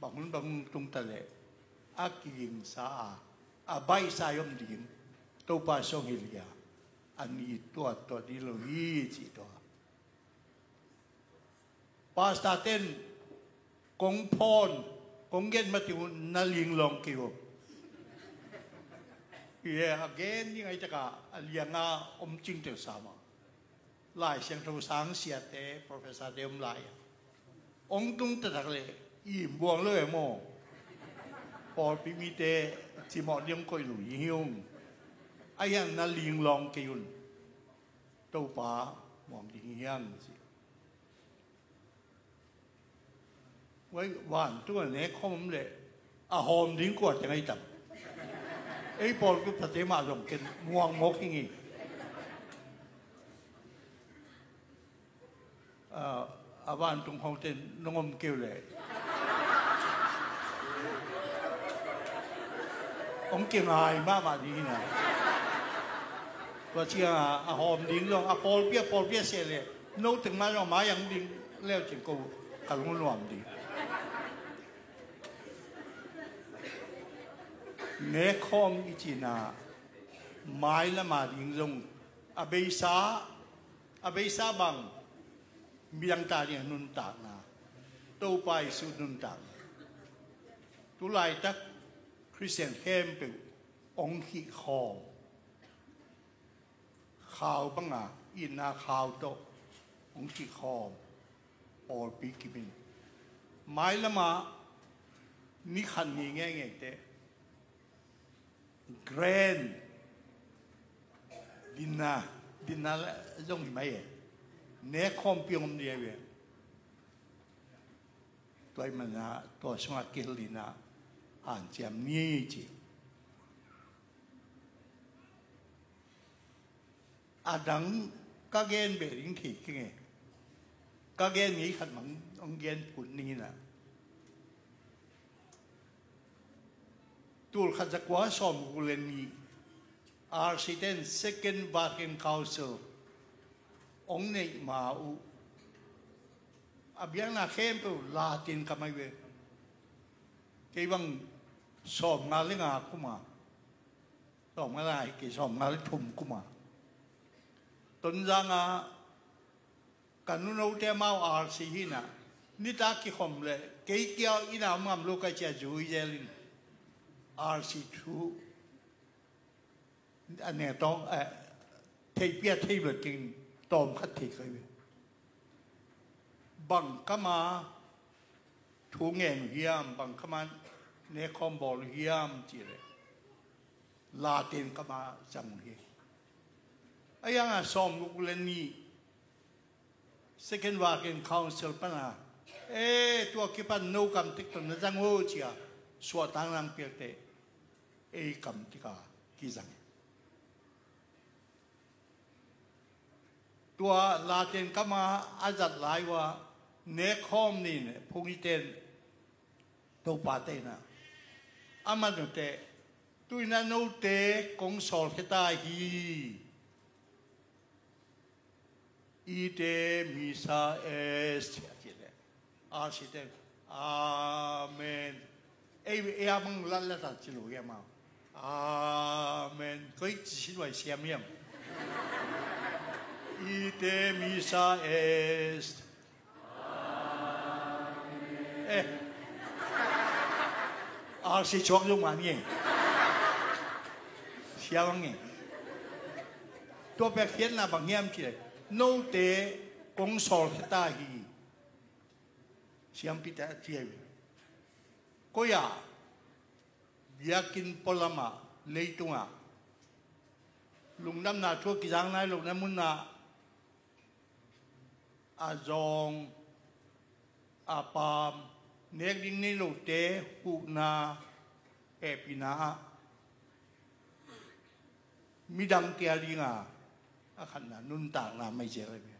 Bang hun bang hun tung ta leh a kigingsa a, a baihsa i om ding, Topa Jesuh hilh hi a, a ni tuat tuat ding lo hi, ci tua. Pastor ten kong phone, kong gen mah teng un na linglawng kei uh. Hi e, a gen ding ahih tak a, a liang a om cingtel sa mah. Lai Siangtho sang siate, professor te om lai a, hong tung taktak leh i buang lo e maw. Pawlpi mite cimawh ding hong koih lo hi ung. Ahi hang na linglawng kei un. Topa muang ding hi hang, ci. Vai, vantung a nek khawm om leh a hawm ding kua teng ahi tam? Ei pawl ku pate mah zong ken muang mawk hi ngei. A, a vantung hawm ten nong om keu leh hong kingai mahmah ding hi na. Tua ciang a, a hawm ding zong, a pawlpi a pawlpi a seh leh no teng mah zong mai ang ding leu cin ko ka lungnuam ding. Nek khawm i cihna, mailam a ding zong a beisa, a beisa bang, midang ta ding a nuntakna, Topa Jesuh nuntakna. Tulaitak Khristian khempeuh hong khih khawm. Khau banga itna khau tawh hong khih khawm. Pawlpi kimin. Mailam a ni khat ni ngeingei teh grand dinner, dinner zong hi mai e. Nek khawmpi om ding hi ve. Tua ahih manin tua sungah kihel ding a hanciam ni ci. A dang ka gen beh ding thei keng e. Ka gen ngei khat mang hong gen phut ning in a. Tul khat za kua sawm guk le nih, R C ten Second Vatican Council hong neih ma uh, a biakna khempeuh Latin kam ahi ve. Kei bang sawm nga le nga kum a, sawm nga le nga hi kei, sawm nga le thum kum a, Tonzang a ka nunote amau R C hi na, nitak kikhom leh kei kia inn a om ngam lo ka ci a, zui zel in R C thu a ne tawng, eh, theihpih a thei lo keng, tawm khat thei kei ve. Bang kam a thu ngen uh hiam, bang kam a nek khawm bawl uh hiam cih leh Latin kam a zang uh hi. Ahi hang a sawm guk le nih Second Vatican Council pan a, eh, tua kipan no kam tek tawh na zang uh ci a, suahtakna hong piak teh ei kam tek a kizang. Tua Latin kam a a zat lai uh a nek khawm ni in phung i ten, Topa te in a, a man uh teh, tu in a note kong sawlkhia ta hi. Ite missa est, a ci leh, a ci te, amen. Ei, ei a mang latlat a ci lo hi a mau. Amen. Koi ci sin vai siam hiam? Ite missa est. Eh. R C chuak zong man nge. Siam nge. Tua pek khiatna bang hiam cih leh, note kong sawlkhia ta hi. Siampi te a ci hi. Koi ah, biakinn pualam ah, leitung ah, lungdamna thu a kizang nai lohna mun ah, a zawng, a paam, nek ding nei lote huhna, hehpihna ah, midangte a ding a, A khatna nuntakna maizel ahi ve.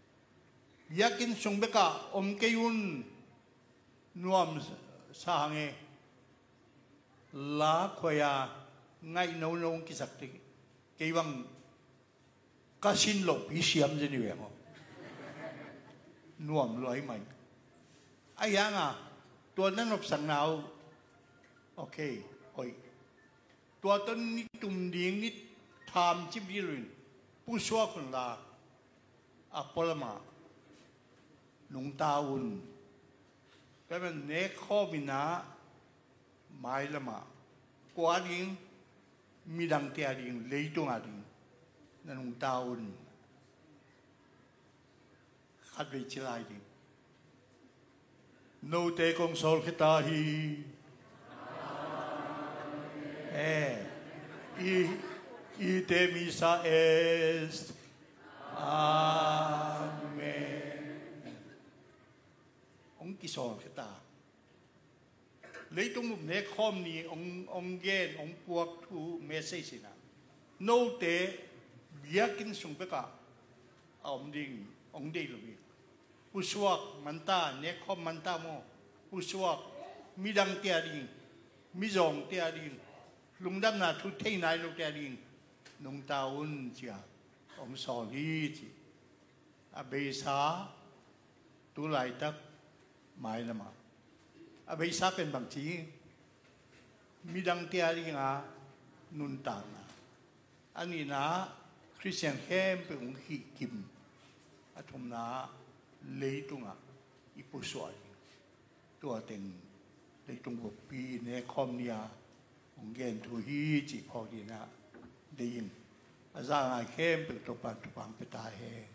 Biakinn sung bekah om kei un, nuam sa hang e. La khuai a ngaih nono hong kisak teh kei bang ka sin lohpi siam zen hi ve maw. Nuam lua hi mai. Ahi hanga tua na nopsakna uh, okay, hoih. Tua tawh ni tum ding, ni tham cip ding loin pusuak un la, a pualamah nungta un. Tua ahih manin nekkhawm in ah mailamah, kua ding, midangte a ding, leitung a ding na nungta un. Khatvei ci lai ding. Note kong sawlkhia ta hi. Eh, i, i te misa es. Amen. Hong kisawlkhia ta. Leitung bup nekkhawm ni hong, hong gen, hong puak thu message in ah, note biakinn sung bekah a om ding hong deih lo hi. Pusuak manta, nekkhawm manta maw, pusuak, midangte a ding, mizawngte a ding, lungdamna thu thei nai lote a ding nungta un ci-a hong sawl hi ci. A beisa tu laitak mailamah. A beisa pen bangci, midangte a dinga nuntakna. A nihna, Khristian khempeuh hong hihkim. A thumna, leitungah i pusuah ding. Tua teng leitung buppi nekkhawm ni-a hong gen thu hi cih phawk dingin ah deih ing. A za ngai khempeuh Topa'n thupha hong pia ta hen.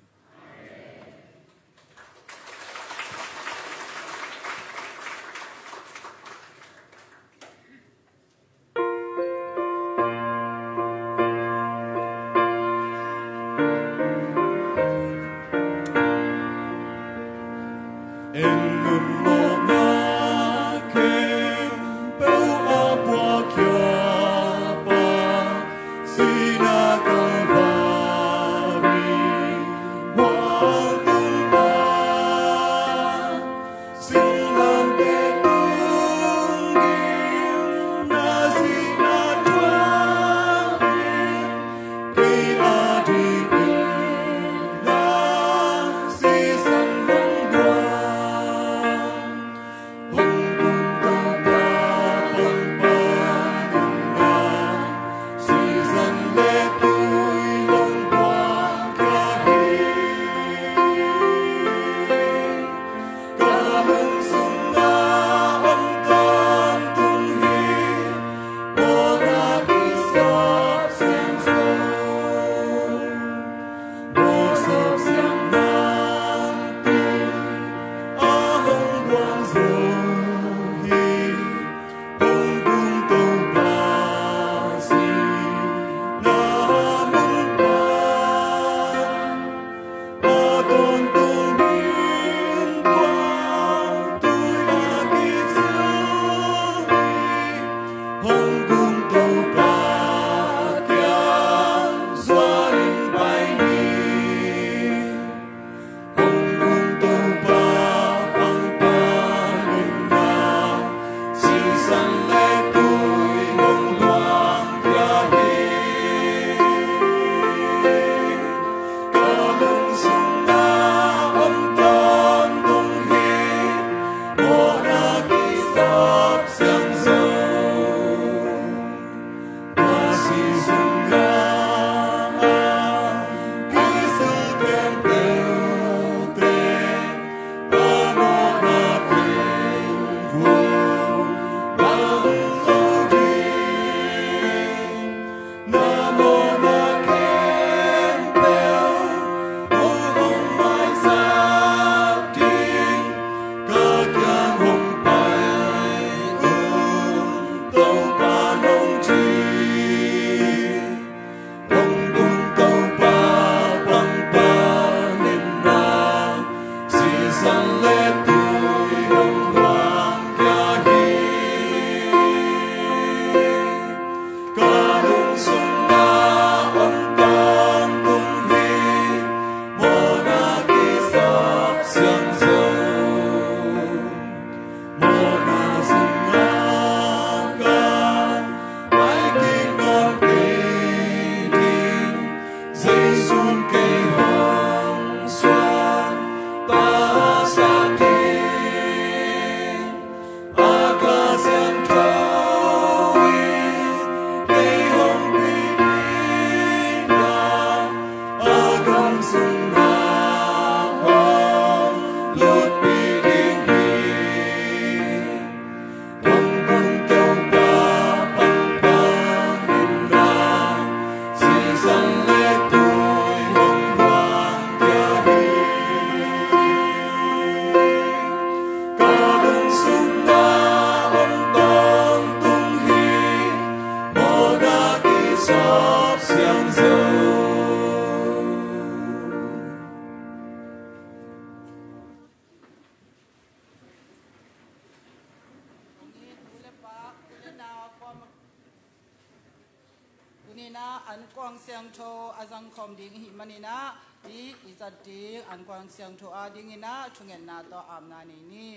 An kuang siangtho a zangkhawm ding i hih maninah i i zat ding an kuang siangtho a dinginah thungetna tawh apna nei ni.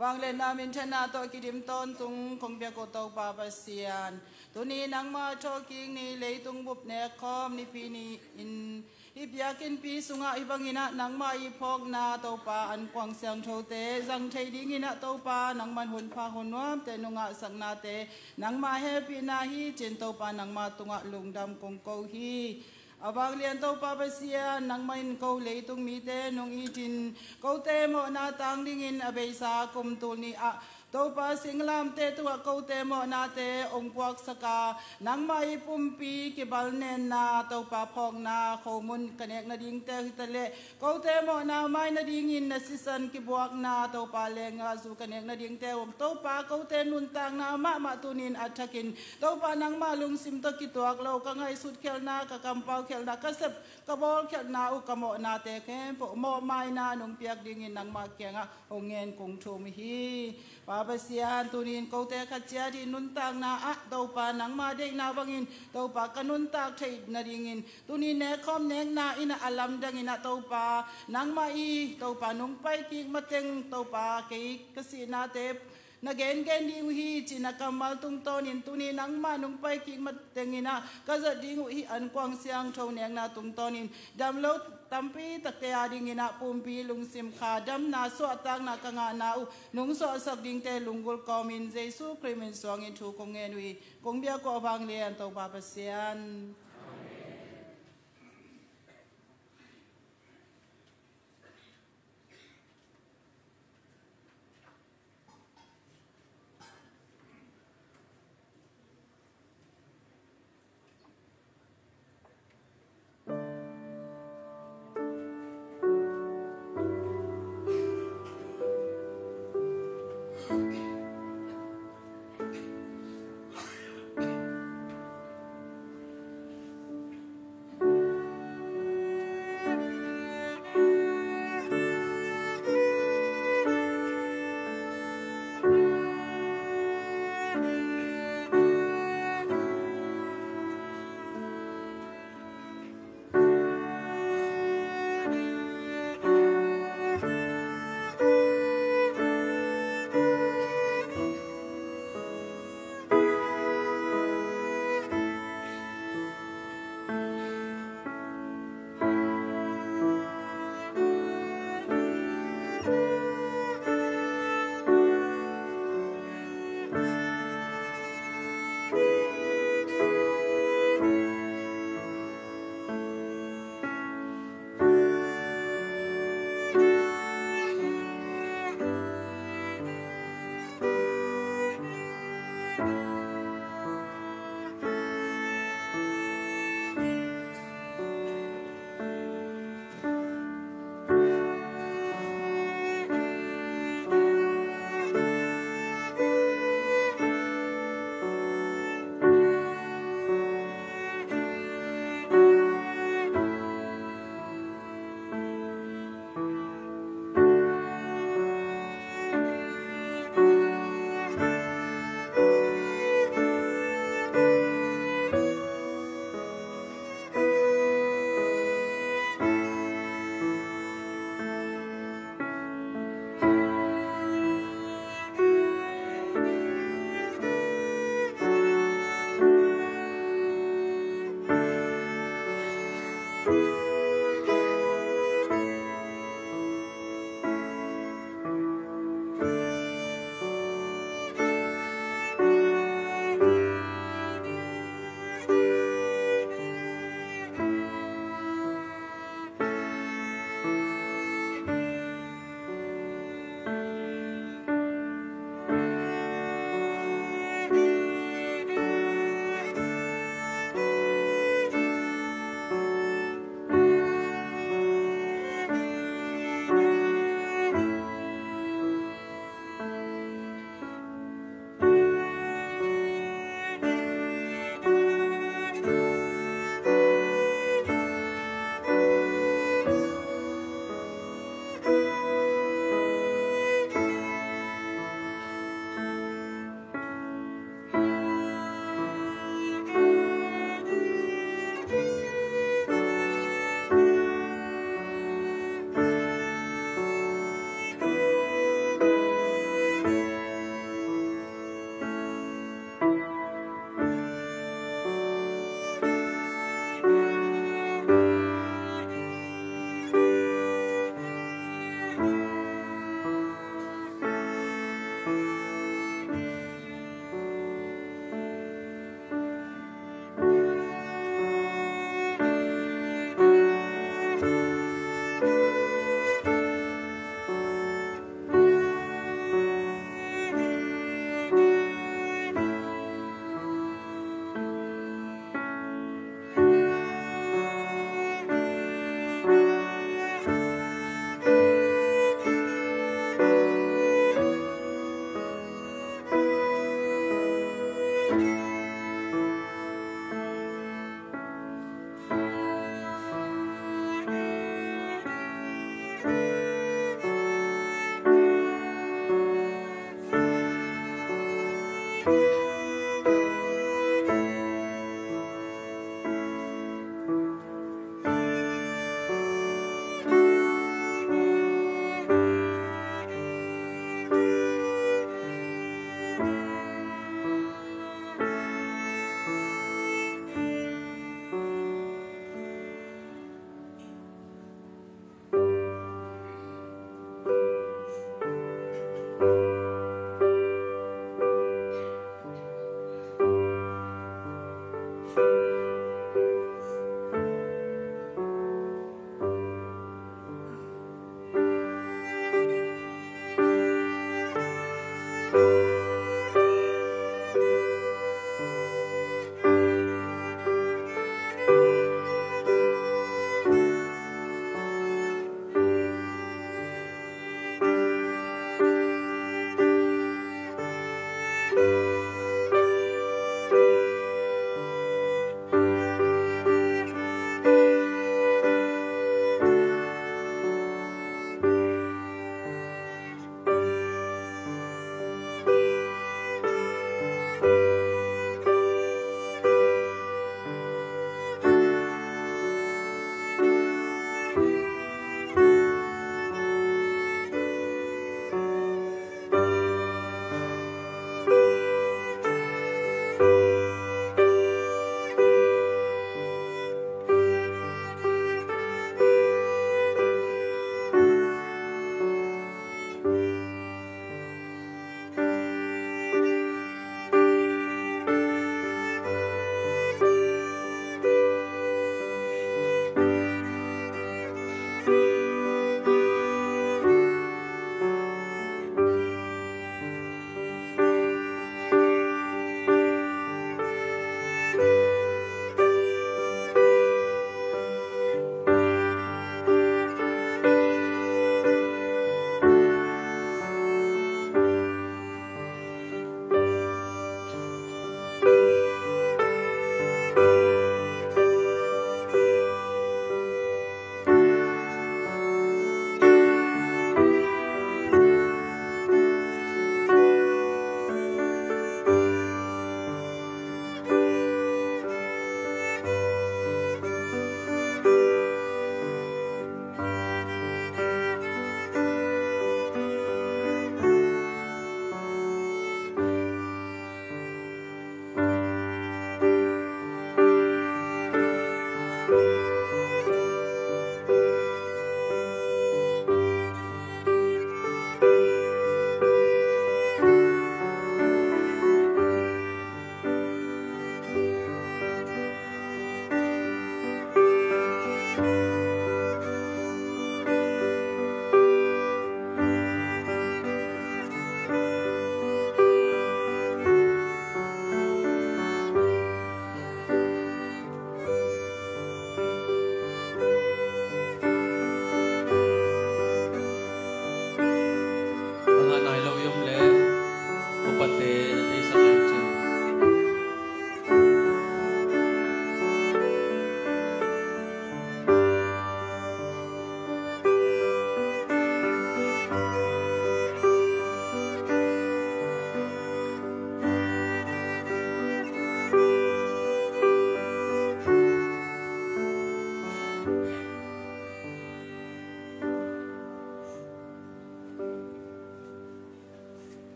Vangliatna minthanna tawh kidim tawntung kong piak uh Topa Pasian, tuni nangma thawhkik ni leitung bup nekkhawm nipi ni-in i biakinnpi sungah hih banginah nangma i phawkna Topa an kuang siangthote zang thei dinginah Topa nangman hunpha hun nuamte nungah saknate nangma hehpihna hi cin Topa nangma tungah lungdam kong ko hi. A vanglian Topa Pasian, nangmah in ko leitung mite nung itin kote mawhna tang dingin a beisa kum tul ni ah Topa singlamte tungah kote mawhnate ong puaksaka nangmah i pumpi kibalnenna Topa phawkna khomun ka nek nadingte uh hitaleh kote mawhna mai nadingin na sisan kibuakna Topa lenga zu ka nek nadingte uh Topa kote nuntakna mahmah tunin a thakin Topa nangmah lungsim tawh kituak lo ka ngaihsut khialhna ka kampau khialhna ka sep ka bawl khialhna uh ka mawhnate khempeuh mawhmaina nong piak dingin nangmah kiangah hong ngen kong thum hi. Pa Pasian, tunin kote khat ciat hi nuntakna ah Topa nangmah deihna bangin Topa ka nuntak theih nadingin tunin nekkhawm nekna in a lamdangin ah Topa nangmah i Topa nong paikik mateng Topa kei ka sihnate na gengen ding uh hi cin a kammal tungtawnin tuni nangmah nong paikik matengin ah ka zat ding uh hi an kuang siangtho nekna tungtawnin damlo tampi takte a dingin ah pumpi lungsim kha damna suahtakna ka ngahna uh nong suahsak dingte lunggulh kawmin Jesu Khrih min suangin thu kong ngen uh hi. Kong biak uh a vanglian Topa Pasian.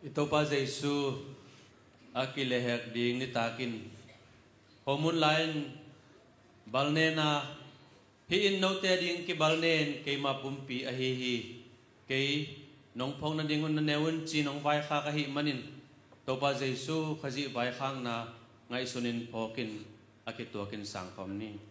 I Topa Jesu a kilehhek ding nitakin homun lai-in balnena, hih in note a ding kibalnen keima pumpi ahi hi. Kei nong phawk nadingun na ne un ci nong vaikhak ahih manin Topa Jesu Khazih vaikhakna ngaihsunin phawkin a kituakin sangkhawm ni.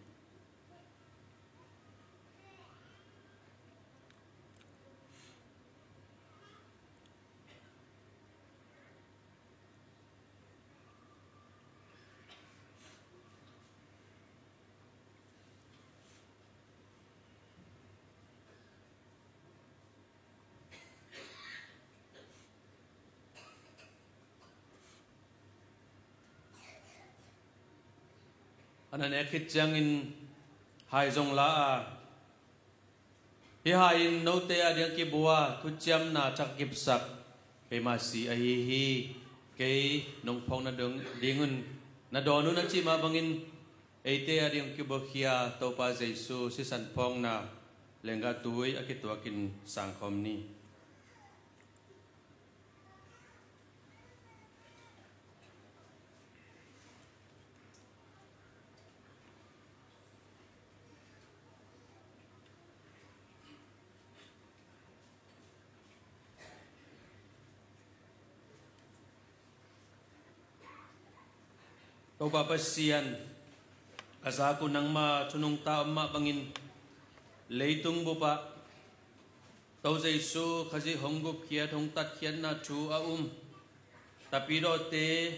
A na nek khit ciangin hai zong la a, hih hai in note a ding a kibua thuciamna thak kipsak keima si ahi hi. Kei nong phawk nadingun na dawn un a cih mah bangin eite a ding kibuakhia Topa Jesu sisan phawkna lenggah tui a kituakin sangkhawm ni. Topa Pasian, ka zak uh nangma thu nungta om mah bangin leitung bupah Topa Jesu Khazih hong gupkhiat, hong tatkhiatna thu a um tapidawte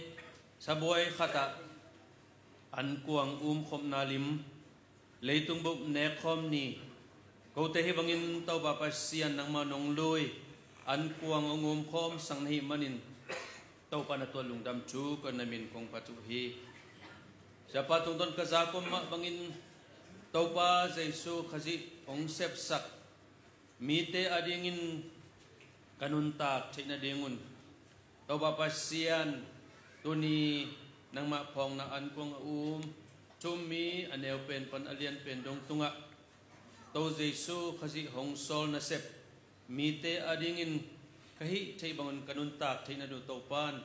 sabuai khatah ankuang umkhopna lim leitung bup nekkhawm ni. Kote hih bangin Topa Pasian nangmah nong lui ankuang hong umkhawmsak na hih manin Topa na tuat lungdam thu ka na min kong phat uh hi. Siapa tungtawn ka zak om mah bangin Topa Jesu Khazih hong sepsak mite a dingin ka nuntak theih nadingun Topa Pasian, tuni nangmah phawkna ankuang a um thu-um mi a neu pen pan a lian pen dong tungah Topa Jesu Khazih hong sawl nasep mite a dingin ka hih theih bangun ka nuntak theih nading uh Topa in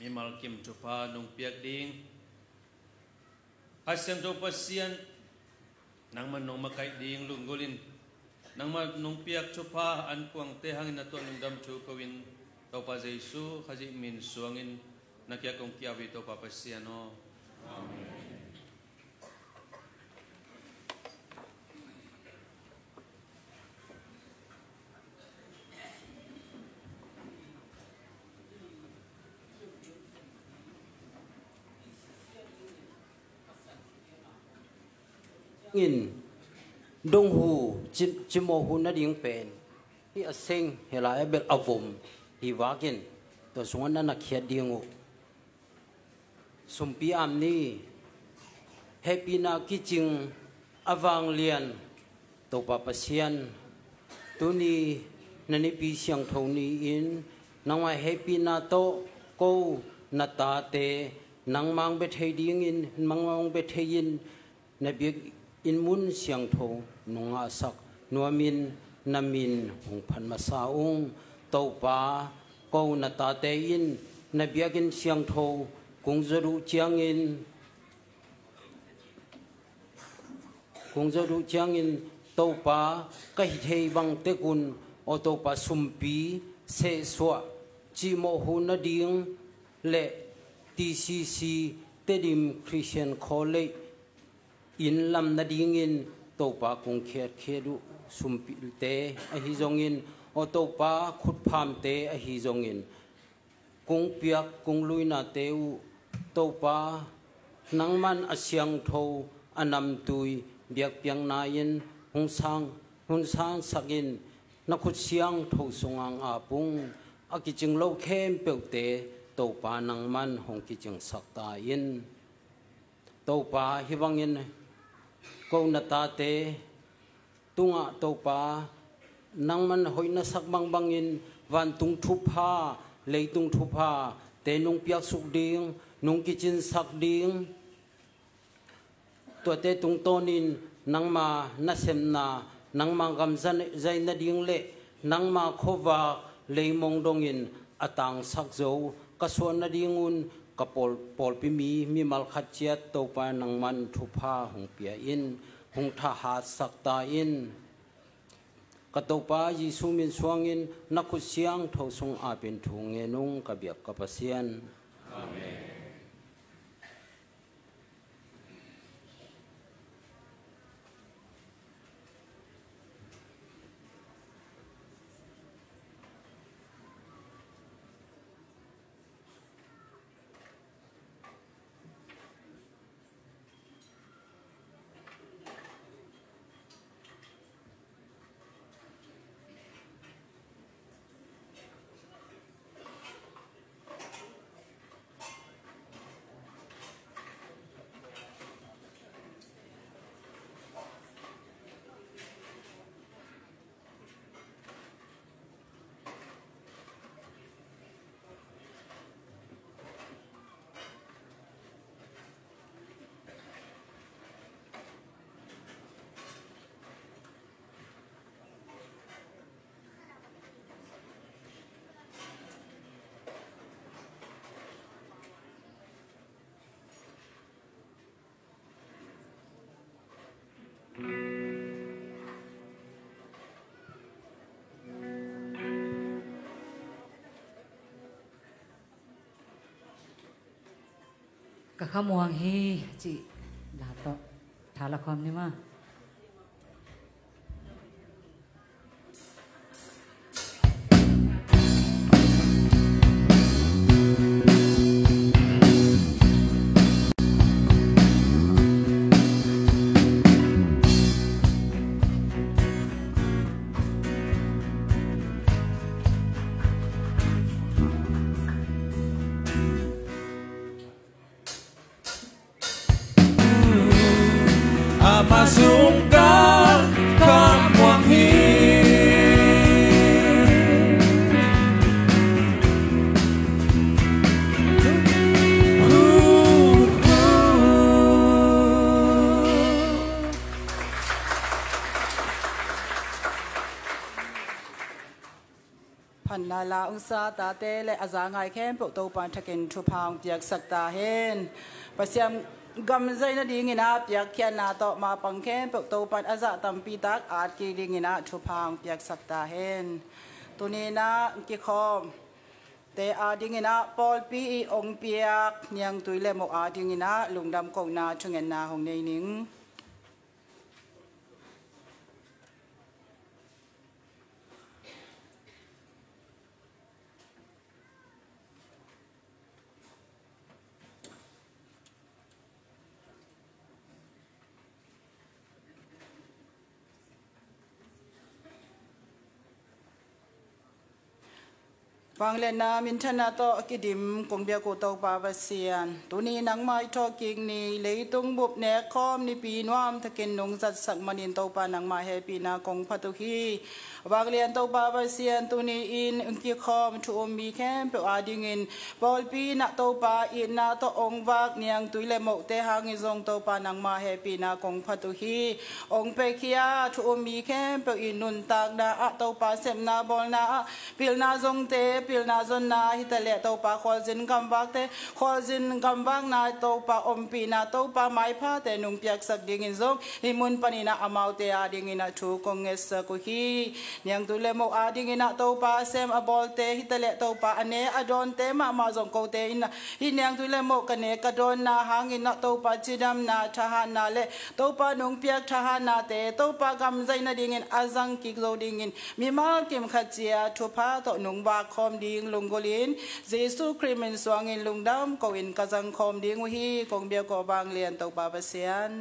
mimal kim thupha nong piak ding. Kha Siangtho Pasian, nangman nong makaih ding lunggulhin nangman nong piak thupha ankuangte hangin na tuat lungdam thu ko-in Topa Jesu Khazih min suangin na kiang kong kiau hi Topa Pasian aw. Amen. In dong hu ci, cimawh hu nading pen hih a seng hela a bel a vom hi vakin tua sungah na na khiat ding uh. Sumpi am ni, hehpihna kicing a vanglian Topa Pasian, tuni na nipi siangtho ni-in nangmah hehpihna tawh ko na tate nangmang bia thei dingin, nangmang bia thei-in na biakinn mun siangtho nong ngahsak nuamin na min hong phat masa ung. Topa, ko na tate in na biakinn siangtho kong zawh uh ciangin, kong zawh uh ciangin Topa, ka hi thei bang tekun aw Topa, sumpi, sehsuah, cimawh hu nading le T C C, Tedim Christian College inn lam nadingin Topa kong khiatkhiat uh sumpite ahi zongin, aw Topa, khutphamte ahi zongin, kong piak kong luinate uh Topa, nangman a siangtho a namtui biakpiakna in hong sang, hong sangsak in, na khut siangtho sungah ap ung. A kicing lo khempeuhte Topa nangman hong kicingsak ta in. Topa, hih bangin ko na tate tungah Topa, nangman hoih na sak bangbangin vantung thupha, leitung thupha te nong piaksuk ding, nong kicinsak ding, tuate tungtawnin nangma nasepna, nangma gam zai nading le nangma khuavak leimong dongin a tangsak zo ka suah nadingun ka pawl, pawlpi mi mimal khat ciat Topa nangman thupha hong pia in, hong thahatsak ta in. Ka Topa Jesu min suangin na khut siangtho sung apin thu ngen ung, ka biak ka Pasian. Amen. Ka khamuang hi, cih la tawh tha la khawm ni maw. Amah sungah khamuang hi. Phatna la ung sa, tate le a za ngai khempeuh Topa'n thakin thupha hong piaksak ta hen. Pasian gam zaih nadingin ah piakkhiatna tawh mapang khempeuh Topa'n a zah tampi tak at kik dingin ah thupha hong piaksak ta hen. Tuni-in ah kikhawmte adingin ah pawlpi i hong piak niangtui le moh adingin ah lungdam kohna thungetna hong nei ning. Vangliatna minthanna tawh a kidim kong biak uh Topa Pasian, tuni nangmah i thawh kik ni, leitung bup nek khawm nipi nuam takin nong zatsak manin Topa nangmah hehpihna kong phat uh hi. Vanglian Topa Pasian, tuni-in kikhawm thu um mi khempeuh adingin pawlpi in ah Topa itna tawh hong vak niangtui le mohte hangin zong Topa nangmah hehpihna kong phat uh hi. Hong piakhia thu um mi khempeuh i nuntakna ah Topa sepna bawlna ah pilna zongte pilna zonna hi ta leh Topa khualzin gamvakte khualzin gamvakna Topa ompihna Topa maiphate nong piaksak dingin zong hih mun panin ah amaute adingin ah thu kong ngetsak uh hi. Niangtui le moh adingin ah Topa a sem a bawlte hi ta leh Topa a ne a dawnte mahmah zong kote in ah hih niangtui le moh ka ne ka dawnna hangin ah Topa cidamna thahatna le Topa nong piak thahatnate Topa gam zaih nadingin a zang kik zo dingin mimal kim khat ciat thupha tawh nong vak khawm ding lunggulhin Jesu Khrih min suangin lungdam ko-in ka zang khawm ding uh hi. Kong biak uh Vanglian Topa Pasian.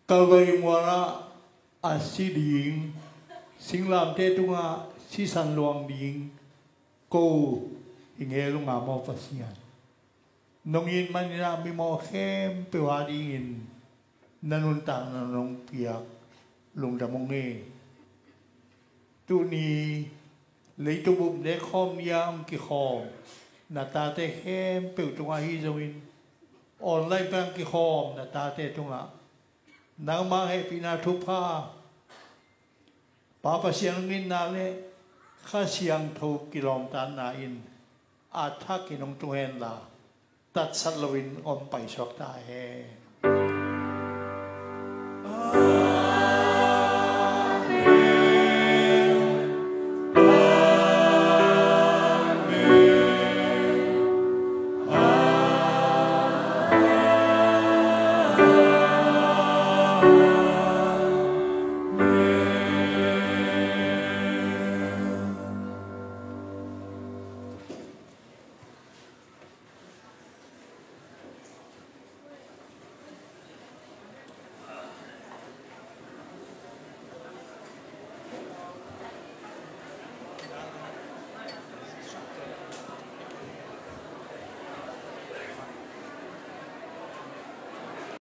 Kalvari mualah a si ding, singlamteh tungah sisan luang ding ko hi ngel ung a maw Pasian. Nong it manin ah mimawh khempeuh a dingin na nuntakna nong piak lungdam ung e. Tuni leitung bup nek khawm ni-a hong kikhawm na tate khempeuh tungah ahi zongin online pan hong kikhawm na tate tungah nangmah hehpihna thupha, Pa Pasian hong itna le Kha Siangtho kilawmtatna in a thakin hong tung henla tatsat loin hong paisuak ta hen.